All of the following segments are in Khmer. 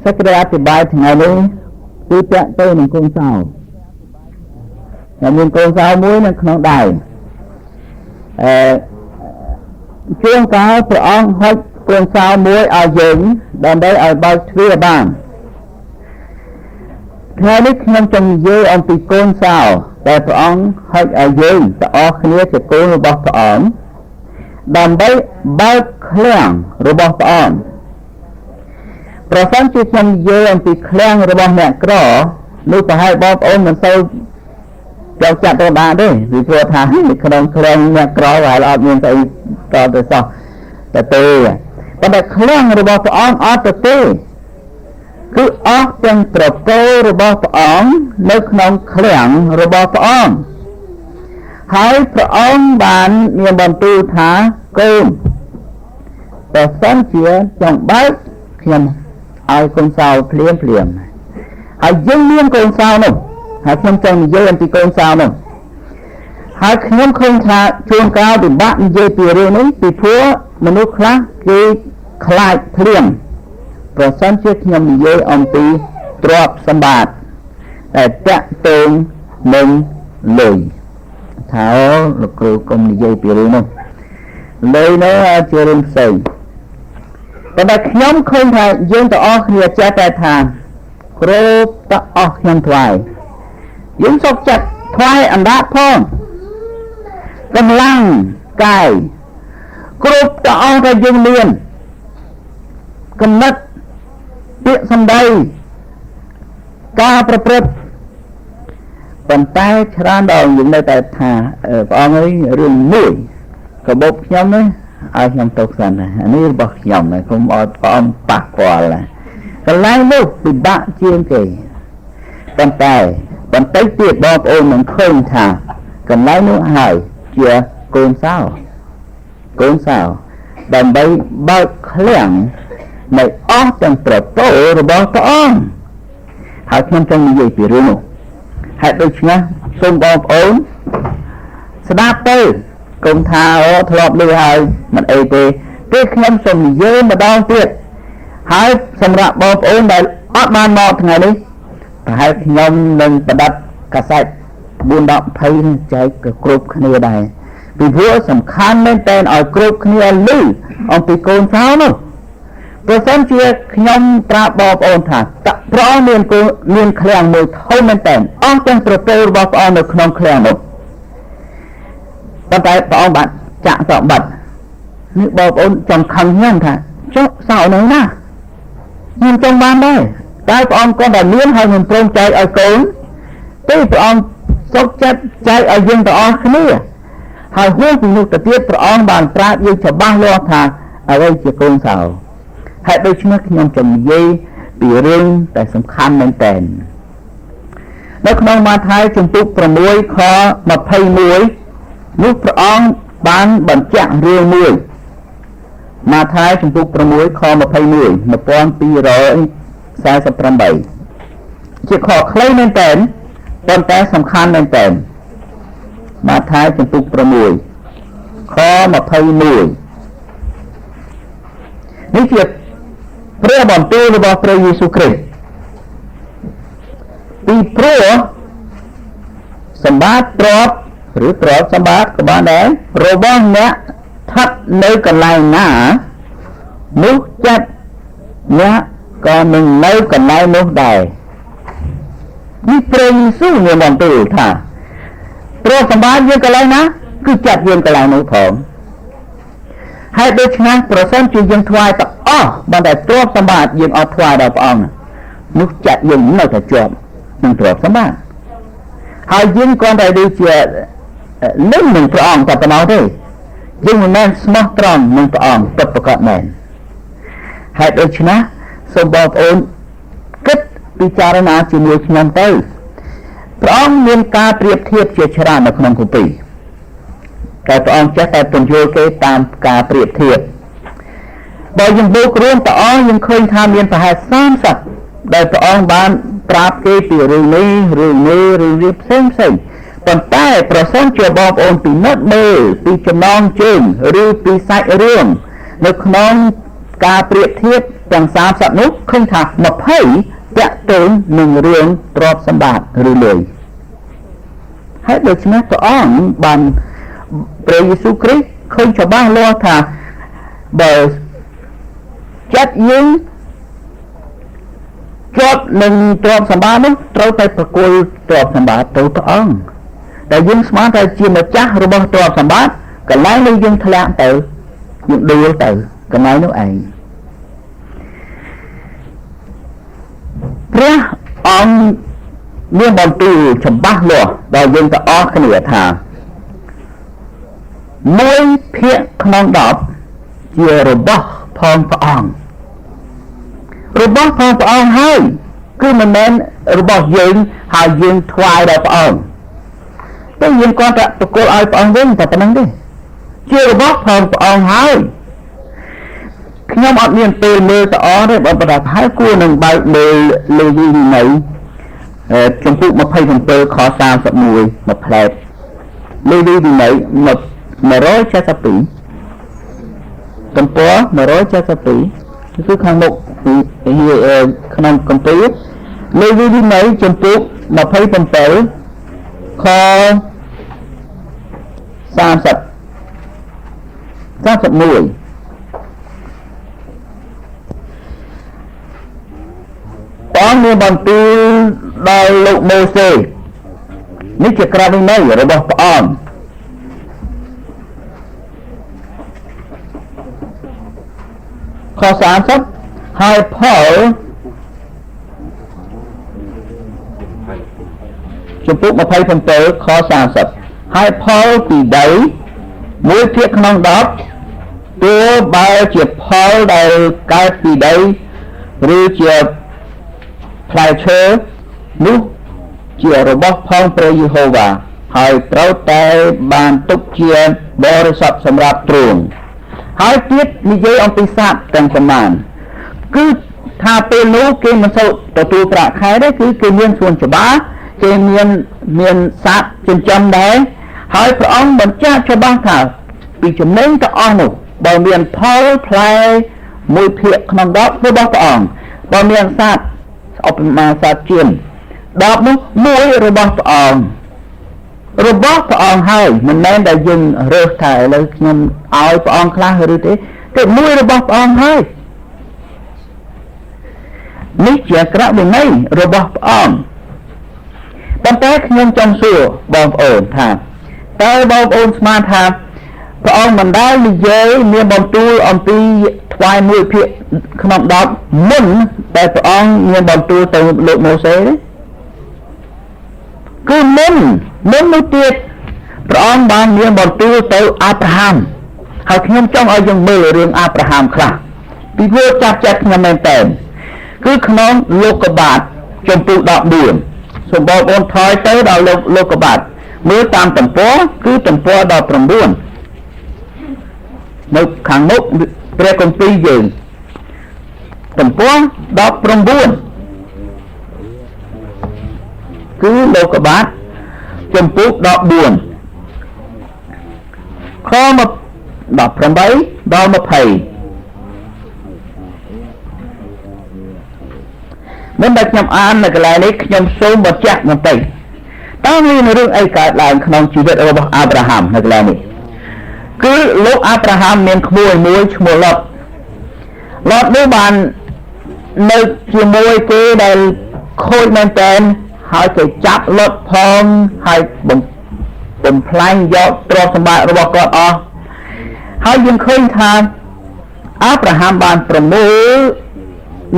សេចក្តីអធិប្បាយថ្ងៃនេះគឺតាក់ទងនឹងកូនសោដែលមានកូនសោមួយនៅក្នុងដៃអឺជួនកាលព្រះអង្គហុចកូនសោមួយឲ្យយើងដើម្បីឲ្យបើកទ្វារបានថ្ងៃនេះខ្ញុំចង់និយាយអំពីកូនសោដែលព្រះអង្គហុចឲ្យយើងទាំងអស់គ្នាជាកូនរបស់ព្រះអង្គដើម្បីបើកឃ្លាំងរបស់ព្រះអង្គប្រសិនជាខ្ញុំនិយាយអំពីឃ្លាំងរបស់អ្នកក្រនោះប្រហែលបងប្អូនមិនសូវយកចាត់ទៅបានទេពីព្រោះថាក្នុងឃ្លាំងអ្នកក្រប្រហែលអត់មានស្អីតទៅសោះតែទេប៉ុន្តែឃ្លាំងរបស់ព្រះអង្គអត់ទៅទេគឺអស់ទាំងត្រកូលរបស់ព្រះអង្គនៅក្នុងឃ្លាំងរបស់ព្រះអង្គហើយព្រះអង្គបានមានបន្ទូលថាកូនប្រសិនជាចង់បើកខ្ញុំឲ្យកូនសោភ្លាមភ្លាមហើយយើងមានកូនសោនោះហើយខ្ញុំចង់និយាយអំពីកូនសោនោះហើយខ្ញុំឃើញថាជួនកាលពិបាកនិយាយពីរឿងនេះពីព្រោះមនុស្សខ្លះគេខ្លាចភ្លាមប្រសិនជាខ្ញុំនិយាយអំពីទ្រព្យសម្បត្តិដែលតាក់ទងនឹងលុយថាលោកគ្រូកុំនិយាយពីរឿងនោះលុយនោះជារឿងផ្សេងប៉ុន្តែខ្ញុំឃើញថាយើងទាំងអស់គ្នាចេះតែថាគ្រប់ទាំងអស់ខ្ញុំថ្វាយយើងសុខចិត្តថ្វាយអណ្ដាតផងកម្លាំងកាយគ្រប់ទាំងអស់ដែលយើងមានកំណត់ពាក្យសម្ដីការប្រព្រឹត្តប៉ុន្តែច្រើនដងយើងនៅតែថាព្រះអង្គអើយរឿងមួយកបោបខ្ញុំនេះឲ្យខ្ញុំទុកសិនណានេះរបស់ខ្ញុំណាកុំឲ្យព្រះអង្គប៉ះពាល់ណាកន្លែងនោះពិបាកជាងគេប៉ុន្តែបន្តិចទៀតបងប្អូននឹងឃើញថាកន្លែងនោះហើយជាកូនសោកូនសោដើម្បីបើកឃ្លាំងនៅអស់ទាំងប្រពោរបស់ព្រះអង្គហើយខ្ញុំចង់និយាយពីរឿងនោះហេតុដូច្នេះសូមបងប្អូនស្ដាប់ទៅកុំថាអូធ្លាប់ឮហើយមិនអីទេទេខ្ញុំសូមនិយាយម្ដងទៀតហើយសម្រាប់បងប្អូនដែលអត់បានមកថ្ងៃនេះប្រហែលខ្ញុំនឹងផ្ដិតកាសែត4 10 20ចែកក៏គ្រប់គ្នាដែរពីព្រោះសំខាន់មែនតើឲ្យគ្រប់គ្នាឮអំពីកូនសោនោះប្រសិនជាខ្ញុំប្រាប់បងប្អូនថាព្រះអង្គមានកូនមានឃ្លាំងមួយធំមែនតើអស់ទាំងប្រពើរបស់ព្រះអង្គនៅក្នុងឃ្លាំងនោះប៉ុន្តែព្រះអង្គបានចាក់សក់បាត់នេះបងប្អូនចង់ខឹងខ្ញុំថាចុះសោនៅណាខ្ញុំចង់បានដែរតែព្រះអង្គគាត់តែមានហើយមិនព្រមចែកឲ្យកូនទេព្រះអង្គសុខចិត្តចែកឲ្យយើងទាំងអស់គ្នាហើយហួសពីនោះទៅទៀតព្រះអង្គបានប្រាប់យើងច្បាស់លាស់ថាអ្វីជាកូនសោហើយដូច្នេះខ្ញុំចង់និយាយពីរឿងដែលសំខាន់មែនទែននៅក្នុងម៉ាថាយជំពូក6ខ21នោះព្រះអង្គបានបញ្ជាក់រឿងមួយម៉ាថាយជំពូក6ខ21 1248ជាខខ្លីមែនទែនប៉ុន្តែសំខាន់មែនទែនម៉ាថាយជំពូក6ខ21នេះជាព្រះបន្ទូលរបស់ព្រះយេស៊ូវគ្រីស្ទពីព្រោះសម្បត្តិទ្រព្យឬទ្រព្យសម្បត្តិក៏បានដែររបស់អ្នកស្ថិតនៅកន្លែងណានោះចិត្តអ្នកក៏នឹងនៅកន្លែងនោះដែរនេះព្រះយេស៊ូវមានបន្ទូលថាទ្រព្យសម្បត្តិយើងកន្លែងណាគឺចិត្តយើងកន្លែងនោះផងហើយដូច្នេះប្រសិនជាយើងថ្វាយទាំងអស់ប៉ុន្តែទ្រព្យសម្បត្តិយើងអត់ថ្វាយដល់ព្រះអង្គនោះចិត្តយើងនៅតែជាប់នឹងទ្រព្យសម្បត្តិហើយយើងគ្រាន់តែដូចជាលឹងនឹងព្រះអង្គតែប៉ុណ្ណោះទេយើងមិនមែនស្មោះត្រង់នឹងព្រះអង្គពិតប្រាកដមែនហើយដូច្នេះសូមបងប្អូនគិតពិចារណាជាមួយខ្ញុំទៅព្រះអង្គមានការប្រៀបធៀបជាច្រើននៅក្នុងគម្ពីរតែព្រះអង្គចេះតែពន្យល់គេតាមការប្រៀបធៀបបើយើងបូករួមទាំងអស់យើងឃើញថាមានប្រហែល30ដែលព្រះអង្គបានប្រាប់គេពីរឿងនេះរឿងនេះរឿងនេះផ្សេងផ្សេងប៉ុន្តែប្រសិនជាបងប្អូនពិនិត្យមើលពីចំណងជើងឬពីសាច់រឿងនៅក្នុងការប្រៀបធៀប ទាំង30នោះឃើញថា20តាក់ទងនឹងរឿងទ្រព្យសម្បត្តិឬលុយហើយដូច្នេះព្រះអង្គបានព្រះយេស៊ូវគ្រីស្ទឃើញច្បាស់លាស់ថាបើចិត្តយើងជាប់នឹងទ្រព្យសម្បត្តិនោះត្រូវតែប្រគល់ទ្រព្យសម្បត្តិទៅព្រះអង្គតែយើងស្មានថាជាម្ចាស់របស់ទ្រព្យសម្បត្តិកន្លែងនេះយើងធ្លាក់ទៅយើងដួលទៅកន្លែងនោះឯងព្រះអង្គមានបន្ទូលច្បាស់លាស់ដល់យើងទាំងអស់គ្នាថា1ភាគក្នុង10ជារបស់ផងព្រះអង្គរបស់ផងព្រះអង្គហើយគឺមិនមែនរបស់យើងហើយយើងថ្វាយដល់ព្រះអង្គតែយើងគ្រាន់តែប្រគល់ឲ្យព្រះអង្គវិញតែប៉ុណ្្នឹងទេជារបស់ផងព្រះអង្គហើយខ្ញុំអត់មានពេលមើលទៅអស់ទេបើប្រហែលគួរនឹងបើកមើលលេវីវិន័យជំពូក27ខ31មួយផ្លែតលេវីវិន័យ172ទំព័រ172គឺខាងមុខក្នុងគម្ពីរលេវីវិន័យជំពូក27ខ30 31ព្រះអង្គមានបន្ទូលដល់លោកម៉ូសេនេះជាក្រឹតវិន័យរបស់ព្រះអង្គខ30ហើយផលជំពូក27ខ30ហើយផលពីដី1ភាគក្នុង10ទោះបើជាផលដែលកើតពីដីឬជាផ្លែឈើនោះជារបស់ផងព្រះយេហូវ៉ាហើយត្រូវតែបានទុកជាបរិសុទ្ធសម្រាប់ទ្រង់ហើយទៀតនិយាយអំពីសត្វទាំងប៉ុន្មានគឺថាពេលនោះគេមិនសូវទទួលប្រាក់ខែទេគឺគេមានសួនច្បារគេមានសត្វចិញ្ចឹមដែរហើយព្រះអង្គបញ្ជាក់ច្បាស់ថាពីចំណេញទាំងអស់នោះបើមានផលផ្លែ1ភាគក្នុង10របស់ព្រះអង្គបើមានសត្វឧបមាសត្វជឿន10នោះមួយរបស់ព្រះអង្គរបស់ព្រះអង្គហើយមិនមែនដែលយើងរើសថាឥឡូវខ្ញុំឲ្យព្រះអង្គខ្លះឬទេទេមួយរបស់ព្រះអង្គហើយនេះជាក្រឹតវិន័យរបស់ព្រះអង្គប៉ុន្តែខ្ញុំចង់សួរបងប្អូនថាតើបងប្អូនស្មានថាព្រះអង្គមិនដែលនិយាយមានបន្ទូលអំពីថ្វាយ1ភាគក្នុង10មុនតែព្រះអង្គមានបន្ទូលទៅលោកម៉ូសេទេគឺមុននោះទៀតព្រះអង្គបានមានបន្ទូលទៅអាប់រ៉ាហាំហើយខ្ញុំចង់ឲ្យយើងមើលរឿងអាប់រ៉ាហាំខ្លះពីព្រោះចាប់ចិត្តខ្ញុំមែនតើគឺក្នុងលោកបាទជំពូក14សូមបងប្អូនថយទៅដល់លោកបាទមើលតាមទំព័រគឺទំព័រ19នៅខាងមុខព្រះគម្ពីរយើងទំព័រ19គឺលោកបាទជំពូក14ខ18ដល់20មុនដែលខ្ញុំអាននៅកន្លែងនេះខ្ញុំសូមបញ្ជាក់បន្តិចតើមានរឿងអីកើតឡើងក្នុងជីវិតរបស់អាប់រ៉ាហាំនៅកន្លែងនេះគឺលោកអាប់រ៉ាហាំមានក្មួយមួយឈ្មោះឡុតឡុតនេះបាននៅជាមួយគេដែលខូចមែនទែនហើយគេចាប់ឡុតផងហើយបំផ្លាញយកទ្រព្យសម្បត្តិរបស់គាត់អស់ហើយយើងឃើញថាអាប់រ៉ាហាំបានប្រមូល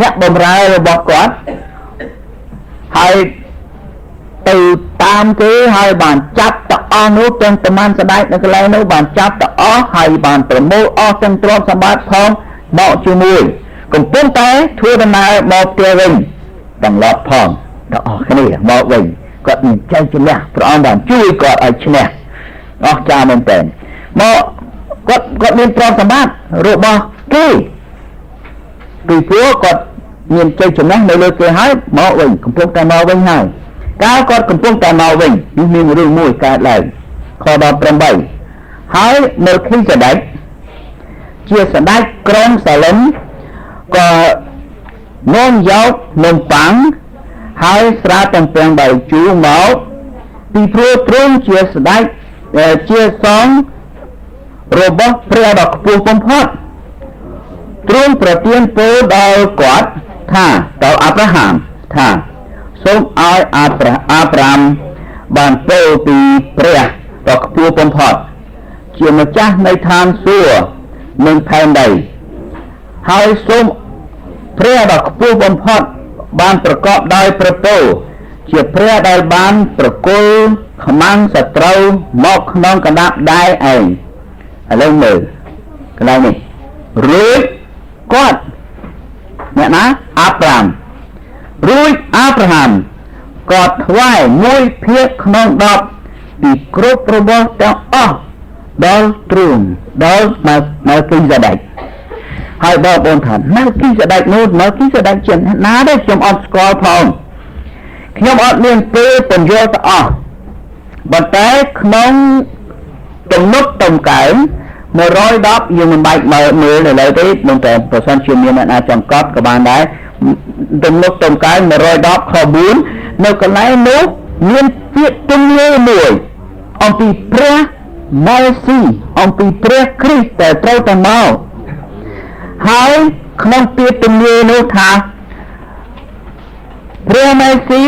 អ្នកបម្រើរបស់គាត់ហើយទៅតាមគេហើយបានចាប់ទាំងអស់នោះទាំងប្រមាណស្ដេចនៅកន្លែងនោះបានចាប់ទាំងអស់ហើយបានប្រមូលអស់ទាំងទ្រព្យសម្បត្តិផងមកជាមួយកំពុងតែធ្វើដំណើរមកផ្ទះវិញទាំងឡត់ផងទាំងអស់គ្នាមកវិញគាត់មានជ័យជំនះព្រះអង្គបានជួយគាត់ឲ្យឈ្នះអស្ចារ្យមែនទែនមកគាត់មានទ្រព្យសម្បត្តិរបស់គេពីព្រោះគាត់មានជ័យជំនះនៅលើគេហើយមកវិញកំពុងតែមកវិញហើយកាលគាត់កំពុងតែមកវិញនេះមានរឿងមួយកើតឡើងខ18ហើយនៅឃីសេដេកជាស្ដេចក្រុងសាលិម ក៏នាំយកនំប៉័ងហើយស្រាទំពាំងបាយជូរមកពីព្រោះទ្រង់ជាស្ដេចជាសង្ឃរបស់ព្រះដ៏ខ្ពស់បំផុតទ្រង់ប្រទានពរដល់គាត់ថាដល់អាប់រ៉ាហាំថាសូមឲ្យអាប់រ៉ាមបានពរពីព្រះដ៏ខ្ពស់បំផុតជាម្ចាស់នៃឋានសួគ៌និងផែនដីហើយសូមព្រះដ៏ខ្ពស់បំផុតបានប្រកបដោយព្រះពរជាព្រះដែលបានប្រគល់ខ្មាំងសត្រូវមកក្នុងកណ្ដាប់ដៃឯងឥឡូវមើលកន្លែងនេះរួចគាត់អ្នកណាអាប់រ៉ាមរួចអាប់រ៉ាហាំក៏ថ្វាយមួយភាគក្នុង10ពីគ្រប់របស់ទាំងអស់ដល់ទ្រង់ដល់ម៉ែលគីសេដេកហើយបងប្អូនថាម៉ែលគីសេដេកនោះម៉ែលគីសេដេកជាណាទេខ្ញុំអត់ស្គាល់ផងខ្ញុំអត់មានពេលពន្យល់ទៅអស់ប៉ុន្តែក្នុងទំនុកតំកើង110យើងមិនបាច់មើលនៅលើទេមិនតែប្រសិនជាមានអ្នកណាចង់កត់ក៏បានដែរទំនុកតំកើង110ខ4នៅកន្លែងនោះមានពាក្យទំនាយមួយអំពីព្រះម៉ែស៊ីអំពីព្រះគ្រីស្ទដែលត្រូវតែមកហើយក្នុងពាក្យទំនាយនោះថាព្រះម៉ែស៊ី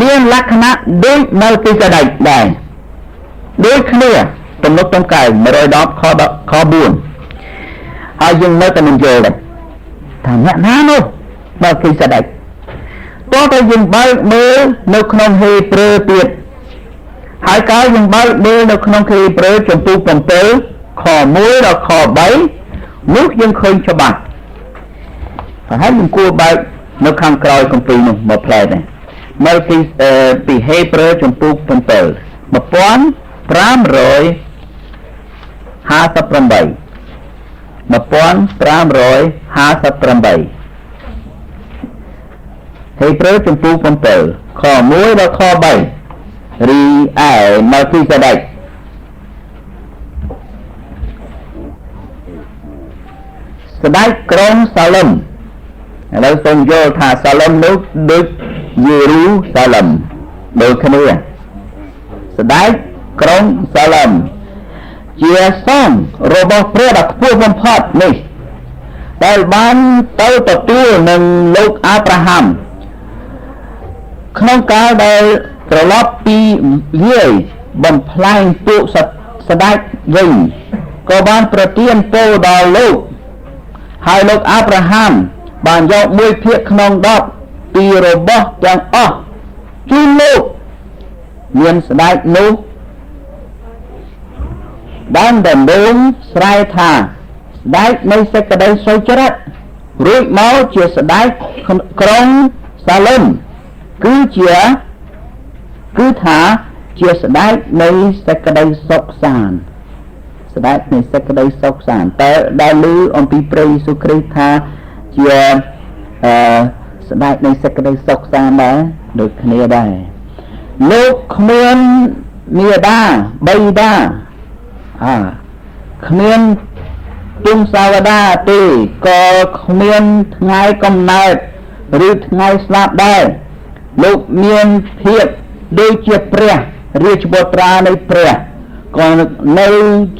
មានលក្ខណៈដូចម៉ែលគីសេដេកដែរដូចគ្នាទំនុកតំកើង110ខ10ខ4ហើយយើងនៅតែមិនយល់ដែរថាអ្នកណានោះម៉ែលគីសេដេកតោះតែយើងបើកមើលនៅក្នុងហេព្រើរទៀតហើយកាលយើងបើកមើលនៅក្នុងហេព្រើរជំពូក7ខ1ដល់ខ3នោះយើងឃើញច្បាស់ប្រហែលយើងគួរបើកនៅខាងក្រោយគម្ពីរនោះមកផ្លែដែរមកពីហេព្រើរជំពូក7 1558 1558ហេព្រើរជំពូក7ខ1ដល់ខ3រីឯម៉ែលគីសេដេកស្ដេចក្រុងសាឡឹមឥឡូវសូមយល់ថាសាឡឹមនោះដូចយេរូសាឡឹមដូចគ្នាស្ដេចក្រុងសាឡឹមជាសង្ឃរបស់ព្រះដ៏ខ្ពស់បំផុតនេះដែលបានទៅទទួលនឹងលោកអាប់រ៉ាហាំក្នុងកាលដែលត្រឡប់ពីវាយបំផ្លែងពួកស្ដេចវិញក៏បានប្រទានពរដល់លោកហើយលោកអាប់រ៉ាហាំបានយកមួយភាគក្នុង10ពីរបស់ទាំងអស់ជូនលោកមានស្ដេចនោះដើមដំបូងស្រែថាស្ដេចនៃសេចក្តីសុចរិតរួចមកជាស្ដេចក្រុងសាឡឹមគឺថាជាស្ដេចនៃសេចក្តីសុខសាន្តស្ដេចនៃសេចក្តីសុខសាន្តតែដែលឮអំពីព្រះយេស៊ូវគ្រីស្ទថាជាស្ដេចនៃសេចក្តីសុខសាន្តដែរដូចគ្នាដែរលោកគ្មានមាតាបិតាគ្មានទុំសាវតាទេក៏គ្មានថ្ងៃកំណើតឬថ្ងៃស្លាប់ដែរលោកមានភាពដូចជាព្រះរាជបុត្រានៃព្រះក៏នៅ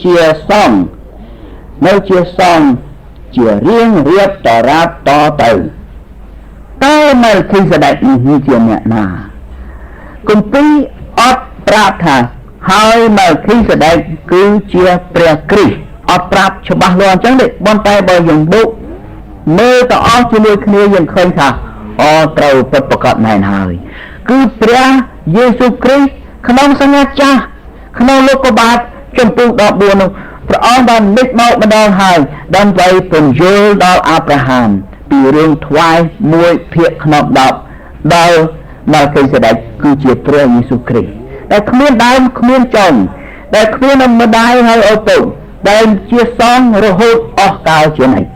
ជាសង្ឃជារៀងរៀបតរាបតទៅតើម៉ែលគីសេដេកនេះជាអ្នកណាគម្ពីរអត់ប្រាប់ថាហើយម៉ែលគីសេដេកគឺជាព្រះគ្រីស្ទអត់ប្រាប់ច្បាស់លាស់អញ្ចឹងទេប៉ុន្តែបើយើងបុកមើលទៅអស់ជាមួយគ្នាយើងឃើញថាអូត្រូវពិតប្រាកដមែនហើយគឺព្រះយេស៊ូវគ្រីស្ទក្នុងសញ្ញាចាស់ក្នុងលោកបាទជំពូក14នោះព្រះអង្គបានលេចមកម្ដងហើយដើម្បីពន្យល់ដល់អាប់រ៉ាហាំពីរឿងថ្វាយមួយភាគក្នុង10ដល់ម៉ែលគីសេដេកគឺជាព្រះយេស៊ូវគ្រីស្ទដែលគ្មានដើមគ្មានចុងដែលគ្មានម្ដាយហើយឪពុកដែលជាសង្ឃរហូតអស់កាលជានិច្ច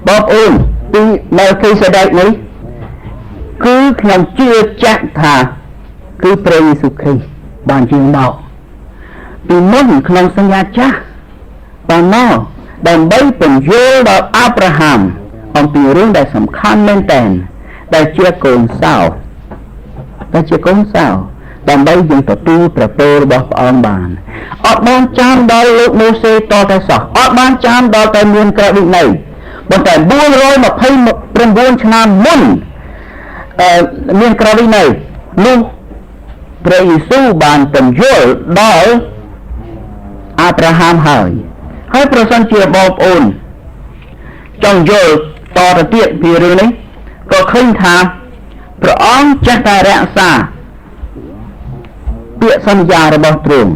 បងប្អូនពីម៉ែលគីសេដេកនេះគឺខ្ញុំជឿជាក់ថាគឺព្រះយេស៊ូវគ្រីស្ទបានយាងមកពីមុនក្នុងសញ្ញាចាស់បានមក ដើម្បីពន្យល់ដល់អាប់រ៉ាហាំអំពីរឿងដែលសំខាន់មែនទែនដែលជាកូនសោដែលជាកូនសោដើម្បីយើងទទួលព្រះពររបស់ព្រះអង្គបានអត់បានចាំដល់លោកម៉ូសេតតែសោះអត់បានចាំដល់តែមានក្រឹត្យវិន័យប៉ុន្តែ429ឆ្នាំមុនមានក្រឹត្យវិន័យនោះព្រះយេស៊ូវបានពន្យល់ដល់អាប់រ៉ាហាំហើយហើយប្រសិនជាបងប្អូនចង់យល់តទៅទៀតពីរឿងនេះក៏ឃើញថាព្រះអង្គចេះតែរក្សាពាក្យសន្យារបស់ទ្រង់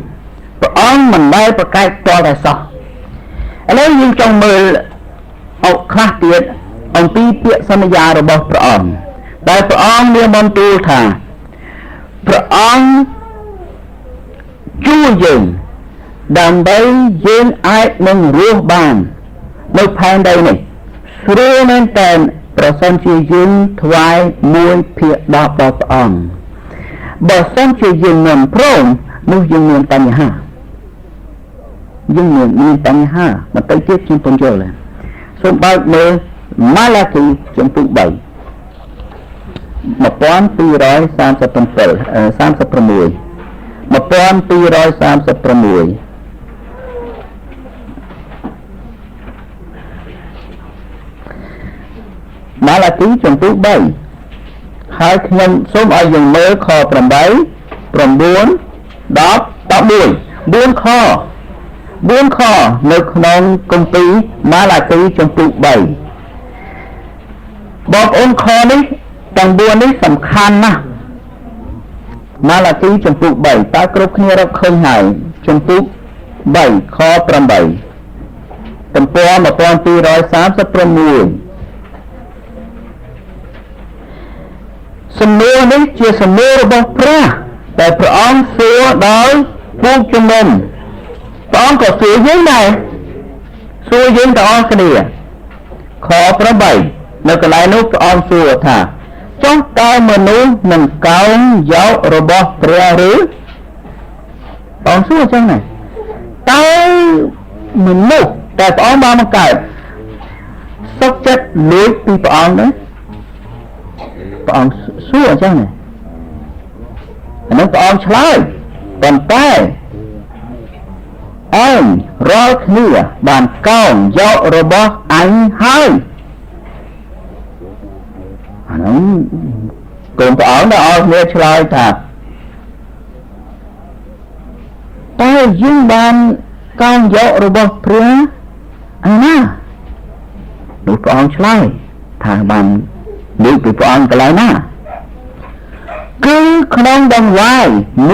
ព្រះអង្គមិនដែលប្រកែកតតែសោះឥឡូវយើងចង់មើលអុកខ្លះទៀតអំពីពាក្យសន្យារបស់ព្រះអង្គដែលព្រះអង្គមានបន្ទូលថាព្រះអង្គជួយយើងដើម្បីយើងអាចនឹងរស់បាននៅផែនដីនេះស្រួលមែនតើប្រសិនជាយើងថ្វាយ1/10ដល់ព្រះអង្គបើសិនជាយើងមិនព្រមនោះយើងមានបញ្ហាយើងមានបញ្ហាបន្តិចទៀតខ្ញុំពន្យល់សូមបើកមើលម៉ាឡាគីជំពូក3 1237 36 1236ម៉ាឡាគីជំពូក3ហើយខ្ញុំសូមឲ្យយើងមើលខ8 9 10 11 4ខ4ខនៅក្នុងគម្ពីរម៉ាឡាគីជំពូក3បងប្អូនខនេះទាំង4នេះសំខាន់ណាស់ម៉ាឡាគីជំពូក3តើគ្រប់គ្នារកឃើញហើយជំពូក3ខ8ទំព័រ1236សំណួរនេះជាសំណួររបស់ព្រះដែលព្រះអង្គសួរដល់ពួកជំនុំព្រះអង្គក៏សួរយើងដែរសួរយើងទាំងអស់គ្នាខ8នៅកន្លែងនោះព្រះអង្គសួរថាចុះតើមនុស្សនឹងកោងយករបស់ព្រះឬព្រះអង្គសួរអញ្ចឹងណាតើមនុស្សតែព្រះអង្គបានបង្កើតសុខចិត្តលួចពីព្រះអង្គទេព្រះអង្គសួរអញ្ចឹងណាអានោះព្រះអង្គឆ្លើយប៉ុន្តែឯងរាល់គ្នាបានកោងយករបស់អញហើយអានោះកូនព្រះអង្គដល់ឲ្យគ្នាឆ្លើយថាតើយើងបានកោងយករបស់ព្រះឯណានោះព្រះអង្គឆ្លើយថាបានលើកពីព្រះអង្គកន្លែងណាគឺក្នុងដង្វាយ1/10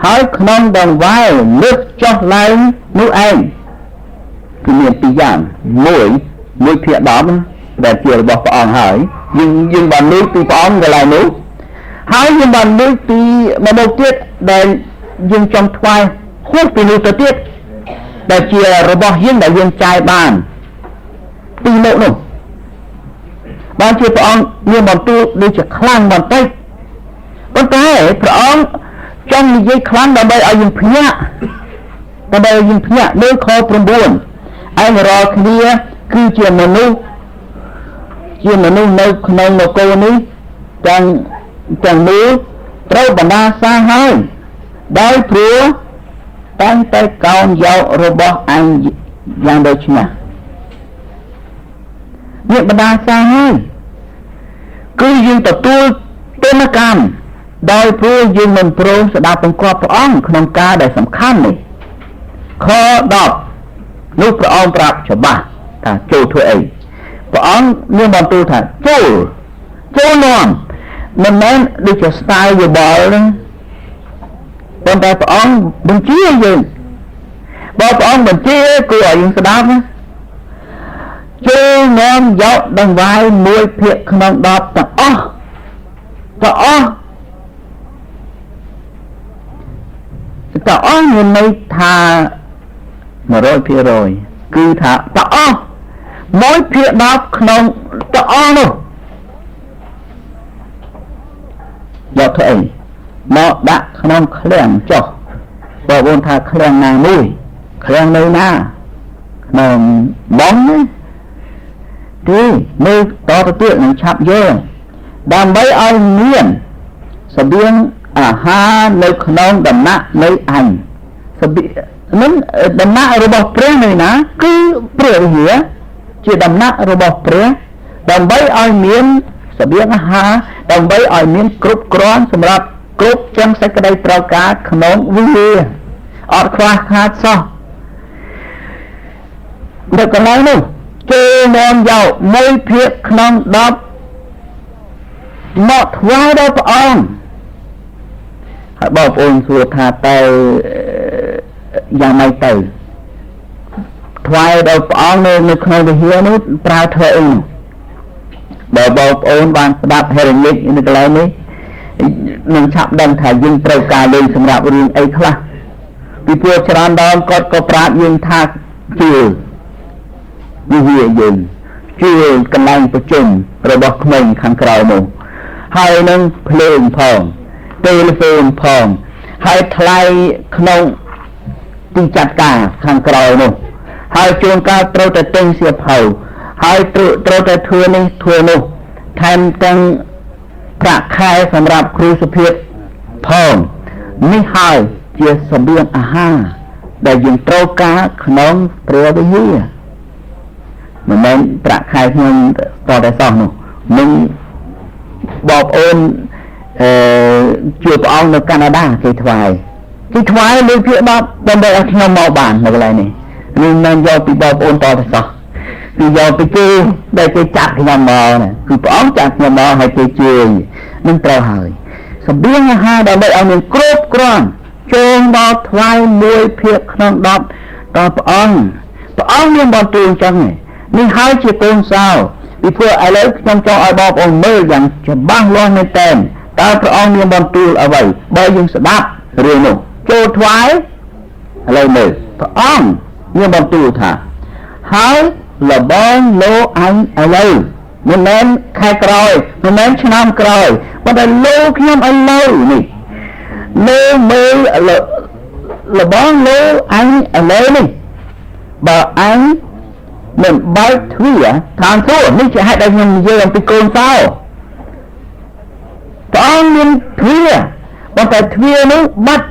ហើយក្នុងដង្វាយលើកចុះឡើងនោះឯងគឺមានពីរយ៉ាង1/10ដែលជារបស់ព្រះអង្គហើយយើងបានលើកពីព្រះអង្គកន្លែងនោះហើយយើងបានលើកពីមនុស្សទៀតដែលយើងចង់ថ្វាយហួសពីនោះទៅទៀតដែលជារបស់យើងដែលយើងចាយបានពីលោកនោះបានជាព្រះអង្គមានបន្ទូលដូចជាខ្លាំងបន្តិចប៉ុន្តែព្រះអង្គចង់និយាយខ្លាំងដើម្បីឲ្យយើងភ្ញាក់ដើម្បីឲ្យយើងភ្ញាក់លើខ9ឯងរាល់គ្នាគឺជាមនុស្សនៅក្នុងនគរនេះទាំងមូលត្រូវបណ្ដាសាហើយដោយព្រោះតាំងតែកោងយករបស់អញយ៉ាងដូចនេះមានបណ្ដាសាហើយគឺយើងទទួលទណ្ឌកម្មដោយព្រោះយើងមិនព្រមស្ដាប់បង្គាប់ព្រះអង្គក្នុងការដែលសំខាន់នេះខ10នោះព្រះអង្គប្រាប់ច្បាស់ថាចូលធ្វើអីព្រះអង្គមានបន្ទូលថាចូលនាំមិនមែនដូចជាស្ទាយយោបល់ហ្នឹងប៉ុន្តែព្រះអង្គបញ្ជាយើងបើព្រះអង្គបញ្ជាគួរឲ្យយើងស្ដាប់ណាចូលនាំយកដង្វាយ1/10ទាំងអស់ទាំងអស់ទាំងអស់មានន័យថា100%គឺថាទាំងអស់1/10ក្នុងទាំងអស់នោះយកធ្វើអីមកដាក់ក្នុងឃ្លាំងចុះបងប្អូនថាឃ្លាំងណាមួយ ឃ្លាំងនៅណាក្នុងបងទេមើលតទៅទៀតនឹងឆាប់យល់ដើម្បីឲ្យមានស្បៀងអាហារនៅក្នុងដំណាក់នៃអញស្បៀងនឹងដំណាក់របស់ព្រះនៅណាគឺព្រះវិហារជាដំណាក់របស់ព្រះដើម្បីឲ្យមានស្បៀងអាហារដើម្បីឲ្យមានគ្រប់គ្រាន់សម្រាប់គ្រប់ទាំងសេចក្តីត្រូវការក្នុងវិហារអត់ខ្វះខាតសោះនៅកន្លែងនោះគេនាំយក1ភាគក្នុង10មកថ្វាយដល់ព្រះអង្គហើយបងប្អូនសួរថាតើយ៉ាងម៉េចទៅថ្វាយដល់ព្រះអង្គនៅក្នុងវិហារនោះប្រើធ្វើអីបើបងប្អូនបានស្ដាប់ហេរញិកនៅកន្លែងនេះនឹងឆាប់ដឹងថាយើងត្រូវការលេងសម្រាប់រឿងអីខ្លះពីព្រោះច្រើនដងគាត់ក៏ប្រាប់យើងថាជឿវិហារយើងជឿកន្លែងប្រជុំរបស់ក្មេងខាងក្រៅនោះហើយនឹងភ្លើងផងទូរស័ព្ទផងហើយថ្លៃក្នុងទីចាត់ការខាងក្រៅនោះហើយជួនកាលត្រូវតែទិញសៀវភៅហើយត្រូវតែធ្វើនេះធ្វើនោះថែមទាំងប្រាក់ខែសម្រាប់គ្រូសុភាពផងនេះហើយជាស្បៀងអាហារដែលយើងត្រូវការក្នុងព្រះវិហារមិនមែនប្រាក់ខែខ្ញុំតតែសោះនោះនឹងបងប្អូនជួយព្រះអង្គនៅកាណាដាគេថ្វាយលើភាគ10ដើម្បីឲ្យខ្ញុំមកបាននៅកន្លែងនេះនេះមិនយកពីបងប្អូនតតែសោះគឺយកពីគេដែលគេចាត់ខ្ញុំមកណាគឺព្រះអង្គចាត់ខ្ញុំមកឲ្យគេជួយនឹងត្រូវហើយស្បៀងអាហារដើម្បីឲ្យមានគ្រប់គ្រាន់ចូលដល់ថ្វាយ1ភាគក្នុង10ដល់ព្រះអង្គព្រះអង្គមានបន្ទូលអញ្ចឹងនេះហើយជាកូនសោពីព្រោះឥឡូវខ្ញុំចង់ឲ្យបងប្អូនមើលយ៉ាងច្បាស់លាស់មែនទែនតើព្រះអង្គមានបន្ទូលអ្វីបើយើងស្ដាប់រឿងនោះចូលថ្វាយឥឡូវមើលព្រះអង្គមានបន្ទូលថាហើយលបងលោអញឥឡូវមិនមែនខែក្រោយមិនមែនឆ្នាំក្រោយប៉ុន្តែលោខ្ញុំឥឡូវនេះលោមើលលបងលោអញឥឡូវនេះបើអញមិនបើកទ្វារឋានសួគ៌នេះជាហេតុដែលខ្ញុំនិយាយអំពីកូនសោព្រះអង្គមានទ្វារប៉ុន្តែទ្វារនោះបាត់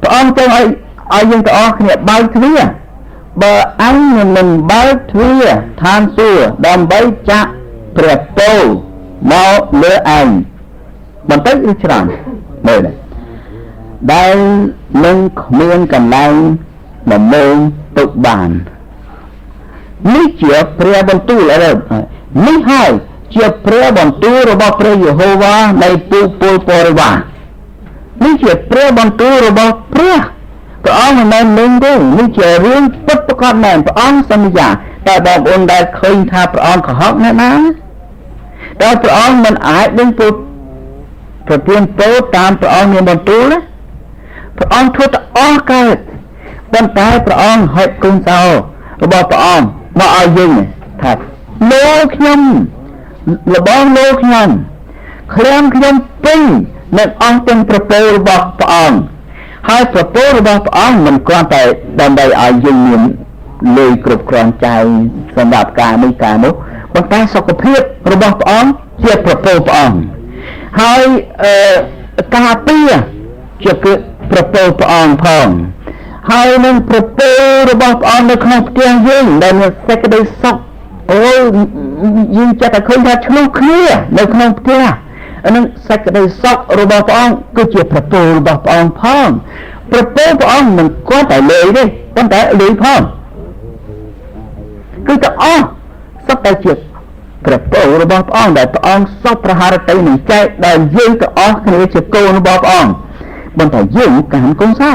ព្រះអង្គចង់ឲ្យយើងទាំងអស់គ្នាបើកទ្វារបើអញមិនបើកទ្វារឋានសួគ៌ដើម្បីចាក់ព្រះពរមកលើឯងបន្តិចឬច្រើនមើលដែលនឹងគ្មានកន្លែងល្មមទុកបាននេះជាព្រះបន្ទូលឥឡូវនេះហើយជាព្រះបន្ទូលរបស់ព្រះយេហូវ៉ានៃពូពលបរិវារនេះជាព្រះបន្ទូលរបស់ព្រះព្រះអង្គមិនមែនលេងទេនេះជារឿងពិតប្រាកដមែនព្រះអង្គសន្យាតែបងប្អូនដែលឃើញថាព្រះអង្គកុហកអ្នកណាតើព្រះអង្គមិនអាចនឹងប្រទានពរតាមព្រះអង្គមានបន្ទូលណាព្រះអង្គធ្វើទៅអស់កើតប៉ុន្តែព្រះអង្គហេតុគុណសោរបស់ព្រះអង្គមកឲ្យយើងថាលោខ្ញុំលបងលោខ្ញុំឃ្លាំងខ្ញុំពេញនឹងអស់ទាំងប្រពររបស់ព្រះអង្គហើយប្រពររបស់ព្រះអង្គមិនគ្រាន់តែដើម្បីឲ្យយើងមានលុយគ្រប់គ្រាន់ចាយសម្រាប់ការនេះការនោះប៉ុន្តែសុខភាពរបស់ព្រះអង្គជាប្រពរព្រះអង្គហើយការពារជាប្រពរព្រះអង្គផងហើយនឹងប្រពររបស់ព្រះអង្គនៅក្នុងផ្ទះយើងដែលមានសេចក្តីសុខអូយើងចេះតែឃើញថាឆ្លោះគ្នានៅក្នុងផ្ទះនឹងសេចក្តីសុខរបស់ព្រះអង្គគឺជាប្រពររបស់ព្រះអង្គផងប្រពរព្រះអង្គមិនគាត់តែលុយទេប៉ុន្តែលុយផងគឺទាំងអស់សុទ្ធតែជាប្រពររបស់ព្រះអង្គដែលព្រះអង្គសពប្រហារតីនឹងចែកដែលយើងទាំងអស់គ្នាជាកូនរបស់ព្រះអង្គប៉ុន្តែយើងកានកូនសោ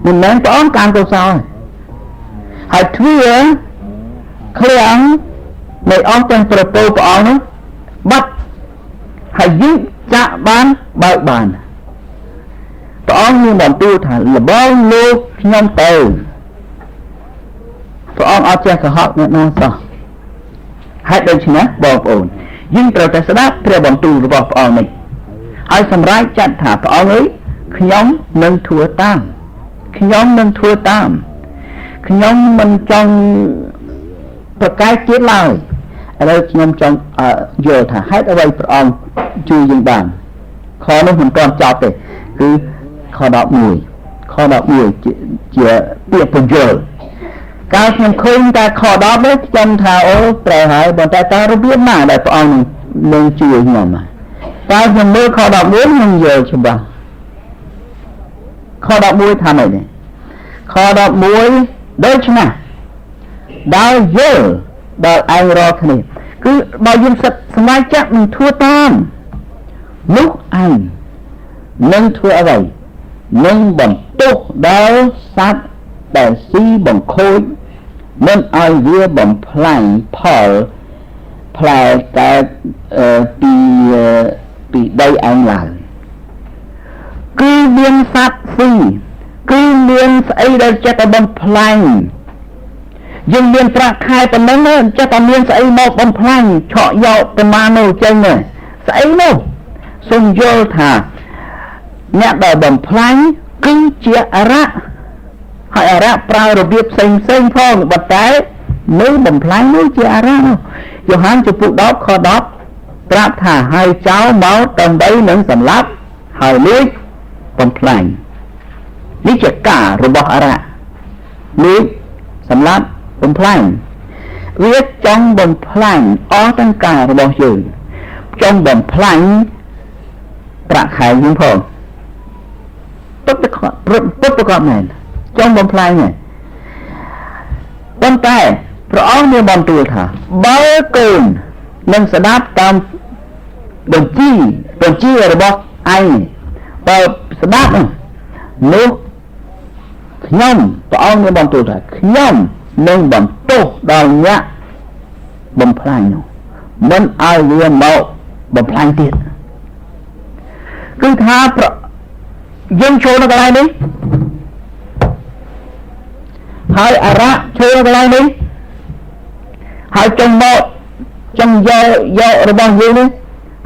មិនមែនព្រះអង្គកានកូនសោហើយទ្វារឃ្លាំងនៃអស់ទាំងប្រពរព្រះអង្គនោះបាត់ហើយយើងចាក់បានបើកបានព្រះអង្គមានបន្ទូលថាលបងលោកខ្ញុំទៅព្រះអង្គអត់ចេះកុហកអ្នកណាសោះហេតុដូច្នេះបងប្អូនយើងត្រូវតែស្ដាប់ព្រះបន្ទូលរបស់ព្រះអង្គនេះហើយសម្រេចចាត់ថាព្រះអង្គអើយខ្ញុំនឹងធ្វើតាម ខ្ញុំនឹងធ្វើតាមខ្ញុំមិនចង់ប្រកែកទៀតឡើយឥឡូវខ្ញុំចង់យល់ថាហេតុអ្វីព្រះអង្គជួយយើងបានខនោះមិនទាន់ចប់ទេគឺខ11ខ11ជាពាក្យពន្យល់កាលខ្ញុំឃើញតែខ10នេះខ្ញុំថាអូត្រូវហើយប៉ុន្តែតើរបៀបណាដែលព្រះអង្គនឹងជួយខ្ញុំតើខ្ញុំមើលខ11ខ្ញុំយល់ច្បាស់ខ11ថាម៉េចនេះខ11ដូច្នេះដល់យល់ដល់ឯងរាល់គ្នាគឺបើយើងសិតសម្រេចចិត្តនឹងធ្វើតាមនោះឯងនឹងធ្វើអ្វីនឹងបន្ទោសដល់សត្វដែលស៊ីបង្ខូចមិនឲ្យវាបំផ្លាញផលផ្លែកើតពីដីឯងឡើយគឺមានសត្វស៊ីគឺមានស្អីដែលចិត្តតែបំផ្លាញយើងមានប្រាក់ខែប៉ុណ្ណឹងចិត្តតែមានស្អីមកបំផ្លាញឆក់យកប្រមាណនោះចេញស្អីនោះសូមយល់ថាអ្នកដែលបំផ្លាញគឺជាអរៈហើយអរៈប្រើរបៀបផ្សេងផ្សេងផងប៉ុន្តែនៅបំផ្លាញនោះជាអរៈនោះយ៉ូហានជំពូក10ខ10ប្រាប់ថាហើយចោលមកដើម្បីនឹងសម្លាប់ហើយលួចបំផ្លាញនេះជាការរបស់អរៈលួចសម្លាប់បំផ្លាញវាចង់បំផ្លាញអស់ទាំងការរបស់យើងចង់បំផ្លាញប្រាក់ខែយើងផងពុទ្ធប្រកបមែនចង់បំផ្លាញហ្នឹងប៉ុន្តែព្រះអង្គមានបន្ទូលថាបើកូននឹងស្ដាប់តាមបញ្ជារបស់ឯងបើស្ដាប់នោះខ្ញុំព្រះអង្គមានបន្ទូលថាខ្ញុំនឹងបន្ទោសដល់អ្នកបំផ្លាញនោះមិនឲ្យវាមកបំផ្លាញទៀតគឺថាយើងចូលនៅកន្លែងនេះហើយអរៈចូលនៅកន្លែងនេះហើយចង់មកចង់យករបស់យើងនេះ